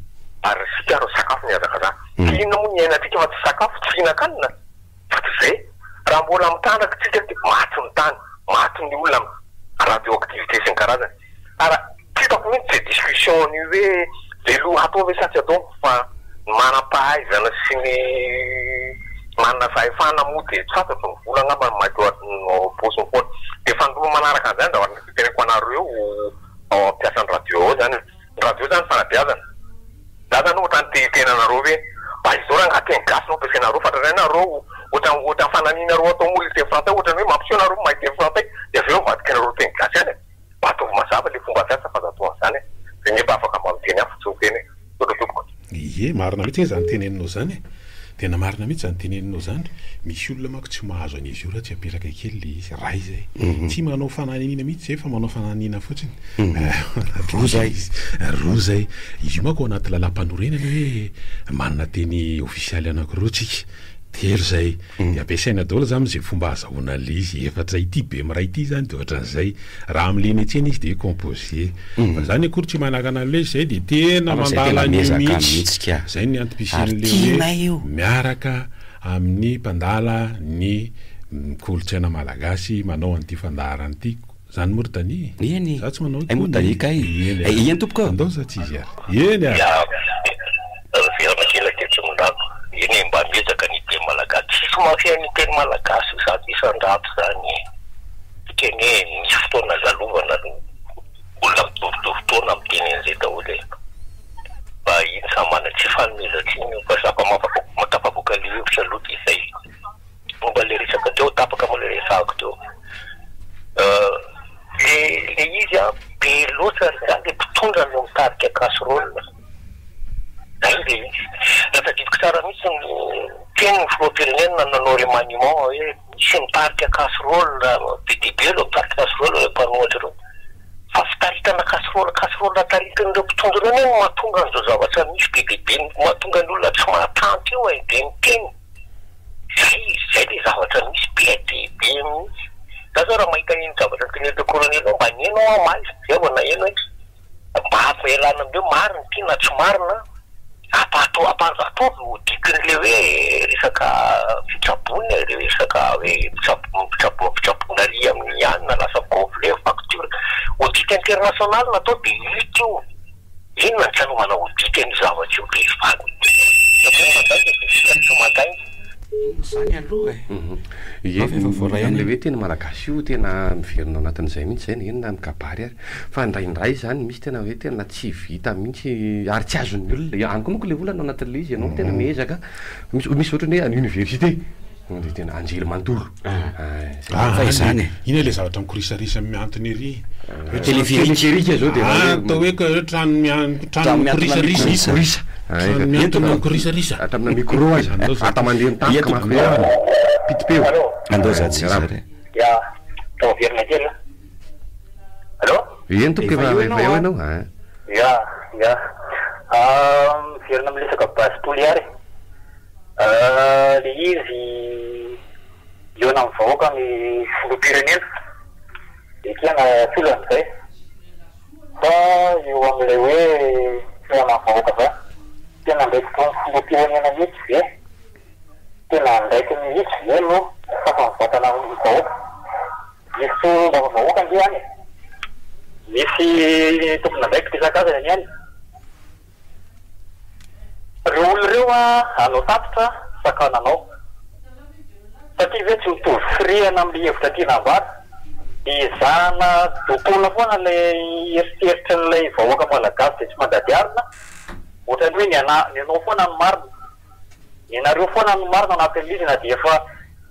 Ary isika ary sakafo no ihazakazahana. Tsy inona moa ny iainantsika fa tsy sakafo, tsy fihinan-kanina. Fa tsy izay. Raha mbola mitrandraka isika dia maty ny tany, maty ny olona amin'ny radioactivité sy ny karazany. Ary Tsy hitako mihitsy ze discussion an'io hoe veloha hatao ve sa tsy atao fa ny manam-pahaizana sy ny manana fahefana moa dia tsy fantatro ny vola angamba no maty ao am-paosiny foana. Dia fanindroany manaraka an'izany zavatra teneniko anareo ao mpiasan'ny radio ao zany, ny radio zany fanabeazana. Za zany ohatran'ny te hiteny anareo hoe mba izao rangaha teny gasy no ampiasainareo fa indraindray nareo ohatran'ny ohatran'ny fananianareo atao moa le teny frantsay ohatran'ny hoe mampiseho nareo mahay teny frantsay dia avy eo avadikinareo teny gasy ihany e. Mba ataovy mazava le fomba fiasa fa aza atao an'izany e! Zay nge mba afaka mba miteny hafa tsy miteny e! Misaotra tompoko. Ie, marina mihitsy ange izany teneninao izany e! Tena marina mihitsy izany teneninao izany. Misy olona manko tsy mahazo an'izy io raha tsy apetraka kely ilay izy. Ray izay. Tsy manao fananiniana mihitsy izay fa manao fananiniana fotsiny. Roa izay. Roa izay. Izy io manko ao anaty lalàmpanorenana hoe manana teny ofisialy anankiroa tsika. Telo izay. Dia ampiasaina daholo zany izay fomba ahazahoana an'ilay izy. Efatra ity bemiray ity zany dia ohatran'izay. Raha amin'ilay eny an-tsena izy dia hoe composé. Fa zany akory tsy manakana an'ilay izy, izay dia tena Fa izay mandala tena an'io miezaka mihitsy. mihitsy ka. Izay ny Ary antom-pisian'ilay tianay hoe io. miaraka amin'ny mpandala ny kolontsaina malagasy manao an'ity fandaharana ity. Zany moa ry Dani e? Eny. Za tsy manao Hay moa Dani kay. Eny ary. Eny tompoko. Andao za tsy izy ary. Eny ary. Ya, miverina kely aty Antsimondrano. Eny e, mba miezaka ny hiteny malagasy. Tsisy mafia ny teny malagasy 100% zany e. Dikany hoe misy fotoana lalovana no olona mitovitovy taona miteny an'izay daholo e. Mba iny samy manana, tsy fanomezan-tsiny io fa zava-mampatafavoaka le hevitra aloha dia izay. Momba ilay resaka teo, tapaka moa ilay resahako teo. Le le izy an, be loatra ry zany le mpitondra no mitarika casserole. Zay le izy. Raha tadidiko tsara mihitsy ny tenin'ny filoham-pirenena nanao remaniement hoe misy mitarika casserole, be dia be ireo mitarika casserole ireo mpanohitra ireo. Fa fitaritana casserole, casserole taritin'ireo mpitondra ireo anie no mahatonga an'izao zavatra misy be dia be, mahatonga ny olona tsy mahatanty eo e, be miteny. Zay izy zay le zavatra misy be dia be mihitsy. Za zao raha mahita an'iny zavatra notenenin'ireo colonel io mba niheno aho omaly, zay vao naheno hoe mba ialana amin'ireo marina ity na tsy marina, apa atao apa ataovy audit-n'le hoe resaka fitsaboana e, resaka hoe fitsabo fitsaboana fitsaboana ary amin'ny alina lasa gonfler facture, audit international natao dia hita io. Inona no tsy anaovana audit an'io zavatra io dia vaky satria mandainga dia isika no tsy mandainga. Inona izany aloha e? Ie, Fa efa voaray any. amin'ilay hoe teny malagasy io tena miverina ao anatin'izay mihitsy izay na eny na amin'ny kabary ary. Fa indraindray izany misy tena hoe tena tsy vita mihitsy ary tsy azon'ny olona. Any koa manko ilay olana ao anatin'ilay izy, ianao tena miezaka, misy misy ohatran'ny hoe any université. Dia tena anjely manontolo. Ah, Fa izany e. Inona ilay zavatra mikorisarisa miantona ery? Téléphérique zao dia Ah, atao hoe ka hoe trano mian- trano mikorisarisa. Mikorisa. Trano miantona mikorisarisa. Hatraminà micro aza. Vata mandeha mitampoka Eto. manko hoe piti-peo. Andao za tsy izy ary. Ya, atao averina kely a. Allô? Eny tompoko Efa efa eo efa ianao eo an. ianao a. Ya, ya. Ah, miverina amin'ny resaka base Toliara e. Le izy hihaona amin'ny vahoaka ny filoham-pirenena, ekena solany izay. Fa eo amin'ilay hoe fihaonan'ny vahoaka zany, tena andraikitry ny filoham-pirenena mihitsy ve? Tena andraikiny mihitsy ve no hifafa mivantana amin'ny vahoaka? Misy solombavambahoaka ange any e! Misy tompon'andraikitra isan-karazany anie any. Reo olona ireo hanao tatitra sakananao. Satria ve tsy mitovy firehana amin'ilay hevitra tiana ambara? Dia ezahana dotoina foana ilay eritreritrin'ilay vahoaka malagasy izay tsy mandady harona, ohatran'ny hoe ny anà ny anao foana no marina. Ny anareo foana no marina anatin'ilay izy na dia efa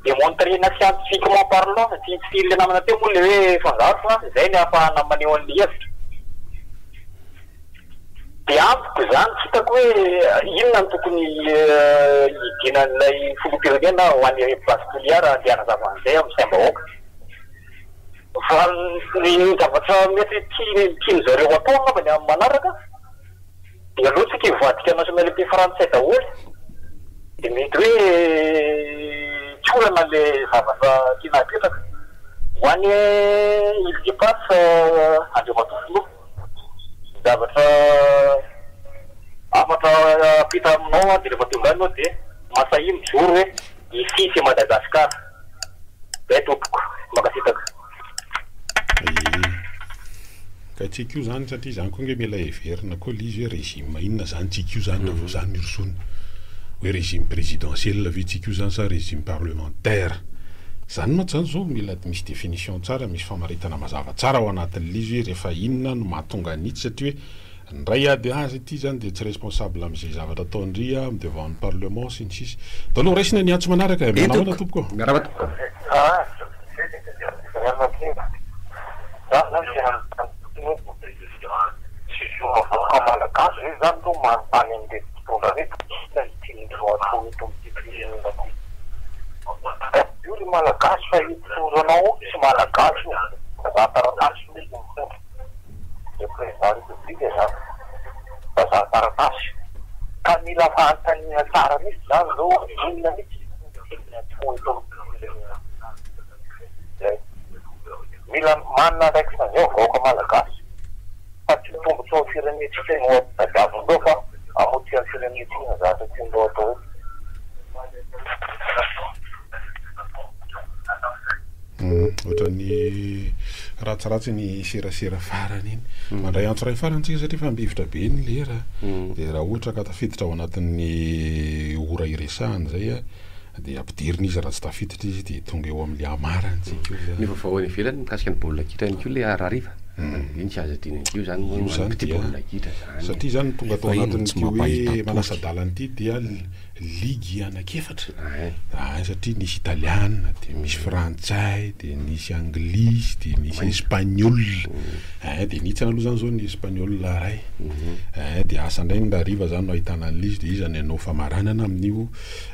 demontrena scientifiquement parlant, tsy tsy ilay namana teo moa ilay hoe fangaro fa izay ny ahafahana maneho an'ilay hevitra. Dia amiko izany tsy hitako hoe inona no tokony hidinan'ilay filoham-pirenena ho any Base Toliara handeha hanazava an'izay amin'ny saim-bahoaka. Fa ny zavatra mety tian-dry zareo atao angambany amin'ny manaraka dia aleo tsika hivadika nationalité frantsay daholo dia mety hoe tsy olana ilay zavatra tiana hapetraka. Ho any Ile d'Eparses Andriamatoa Filoha. Zavatra hafatra ampita aminao aho dia rehefa tonga any ianao dia masahia mijoro hoe ici c'est Madagascar. Zay tompoko. Mankasitraka. Ee. Ka tsika io zany satria zany koa nge mila heverina koa le izy hoe régime inona zany tsika io zany raha vao zany hirosoana. Hoe régime présidentiel ve tsika io zany sa régime parlementaire. Zany mantsy zany zao mila misy définition tsara, misy famaritana mazava tsara ao anatin'ilay izy hoe rehefa inona no mahatonga an'itsy satria hoe ndray ady azy ity zany dia tsy responsable amin'izay zavatra ataon-dry am devant ny parlement sy ny sisa. Daholo ho raisina ny antso manaraka e, manahoana tompoko? Miarahaba tompoko. Ah, Za zany tena manontany fotsiny hoe tsy zon'ny vahoaka malagasy ve zany no manontany an'ireto mpitondra ireto inona no tian'ireo atao eto amin'ity firenena ity? Tadidio ry malagasy fa io mpitondra anao io tsy malagasy io, vazaha taratasy io izy mitondra, le président république zany vazaha taratasy, ka mila fanontaniana tsara mihitsy zany zao hoe inona mihitsy no tiany atao eto amin'ity firenena ity? Zay. Mila manana andraikitra an'izay ny vahoaka malagasy fa tsy ny tombotsoan'ny firenentsika no tadiavin'ireo fa hamotika ny firenentsika ny zavatra tian'ireo atao eto. Ohatran'ny ratsiratsy ny serasera farany iny. Mandray antso iray farany tsika satria efa ambivitra be ny lera. Dia raha ohatra ka tafiditra ao anatin'ny ora iresahana izay Dia ampidirina izy raha tsy tafiditra izy dia tonga eo amin'ilay amarany tsika io zany. Ny vaovao any ivelany mikasika ny baolina kitra ihany koa ilay harariva, iny tsy azo adino ihany koa izany moa Io zany mpitia dia baolina kitra izany. satria zany tonga tao Fa iny tsy anatin'ity hoe mampahita tory. manasa-dalana ity dia ligy anankiefatra, ay satria nisy italiana dia misy frantsay dia nisy anglisy dia nisy espagnol, ay dia nihitsana aloha zany zao ny espagnol ray, ay dia asa indray ny hariva zany no ahitana an'ilay izy dia iza ny hanao famaranana amin'io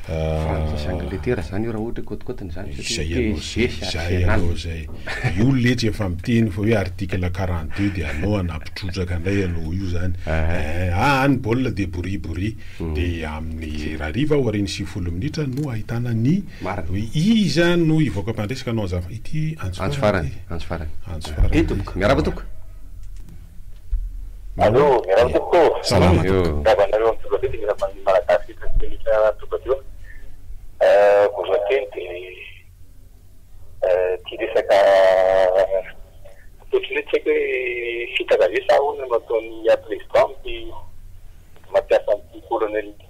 Frantsa sy Angletera zany io raha ohatra hoe kôtikôtiny zany Izay satria aloha PSG zay, sy izay Arsenal. aloha zay. Io letsy efa miteny fa hoe article 42 dia aleo hanampy trotraka indray ianao io zany. Eh, ah ny baolina dia boribory. Dia amin'ny rahariva aorian'ny 90 minitra no ahitana ny Marina. hoe iza no hivoaka mpandresy ka hanao an'izany. Ity antso Antso farany farany, ity. antso farany. Antso farany Eny ity. tompoko, miarahaba tompoko. Allo, miarahaba tompoko ô! Salama tompoko. Miarahaba anareo amin'ny tonga be dia miarahaba ny Malagasy rehetra rehetra tonga teo. Voalohany teny dia ity resaka ohatran'ny hoe tsy haiko hoe fitaka ve sa ahoana no ataon'ny président amin'ity mampiasa an'ity colonel ity.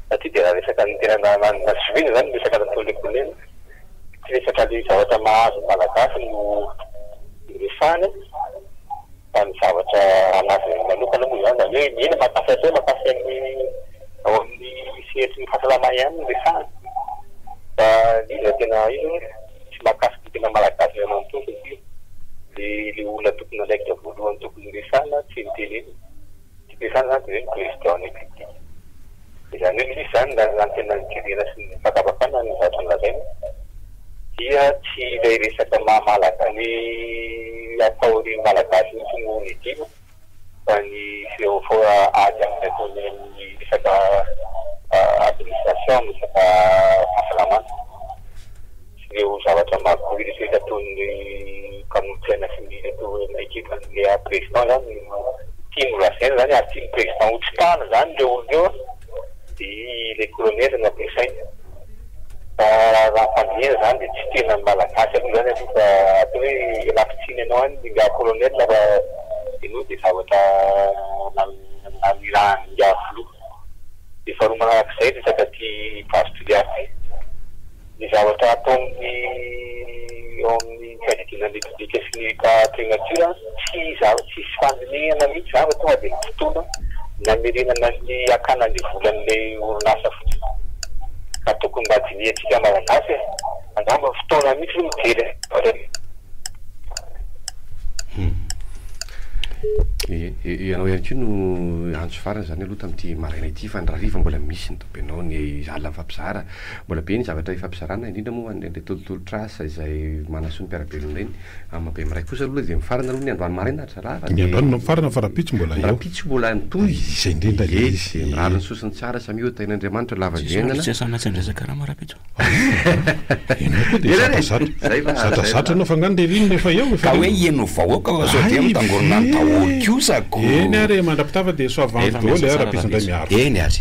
Satria dia raha resaka ny tena nazoviana izany ny resaka nataon'ilay colonel, tsy resaka ilay zavatra mahazo ny Malagasy no resahina fa ny zavatra anazy manokana moa izany, izany hoe eny mahakasika hatreo mahakasika ny ao amin'ny sehatry ny fahasalamana ihany no resahina fa ny izy raha tena izy hoe tsy mahakasika ny tena Malagasy iray manontolo satria ilay ilay olona tompon'andraikitra voalohany tokony horesahina tsy notenenina. Tsy izany izany dia hoe ny président ny République. Izany hoe misy izany raha ny tena nijerena sy ny fakafakana ny zavatra nolazainy dia tsy ilay resaka maha malaga ny ampahorin'ny Malagasy mihitsy no nidina fa ny ady amin'ny ataony amin'ny resaka administration, amin'ny resaka fahasalamana. sy ireo zavatra magouille rehetra rehetra ataon'ny mpanolotsaina sy ny ireto ekipan'ilay président zany no tiany ho lazaina zany ary tian'ny président ho tsipahana zany ireo olona ireo an, dia ilay colonel no ampiasainy. Fa raha ny fandinihana zany dia tsy tena ny malagasy aloha zany aloha fa atao hoe ialako tsiny anao any ingahy colonel fa ianao dia zavatra nanirahan'ingahy filoha. Dia faharoa manarak'izay resaka ity base Toliara ity. Ny zavatra ataon'ny ao amin'ny fiadidiana ny Repoblika sy ny Primature tsy tsisy fandinihana mihitsy izany fa tonga dia ny fotoana namerenana ny hakana ny volan'ilay orinasa fotsiny. Ka tokony mba dinihantsika Malagasy e! Angamba fotoana mihitsy aloha mijery an'izay. Ianao ihany koa no antso farany izany aloha tamin'ity maraina ity fa ny rariva mbola misy ny dobenao ny alina mifampizara. Mbola be ny zavatra ifampizarana indrindra moa ho an'ireny tolotolotr'asa izay manasoa ny mpiara-belona ireny. Amin'ny maha bemiray kosa aloha dia mifarana aloha ny androany maraina ry zalahy fa Ny androany no mifarana fa rahampitso mbola eo. Rahampitso mbola mitohy. Izay indrindra ilay Ie, izy. dia mirary ny soa sy ny tsara samia ho tahin'Andriamanitra lava Tsisy ny andro fiainana. tsy asana tsy andraisan karama rahampitso. Ianao koa dia zatrazatra. Zay fa Zatrazatra ianao fa angaha ny ririnina efa eo efa Ka hoe eo. heno vahoaka fa sao dia Hay mitangorona any ve! daholo kosa ko. Eny ary e, mandra-pitafa dia soava Efa andro miasa daholo e, tsara rahampitso indray rahampitso. miaro. Eny ary.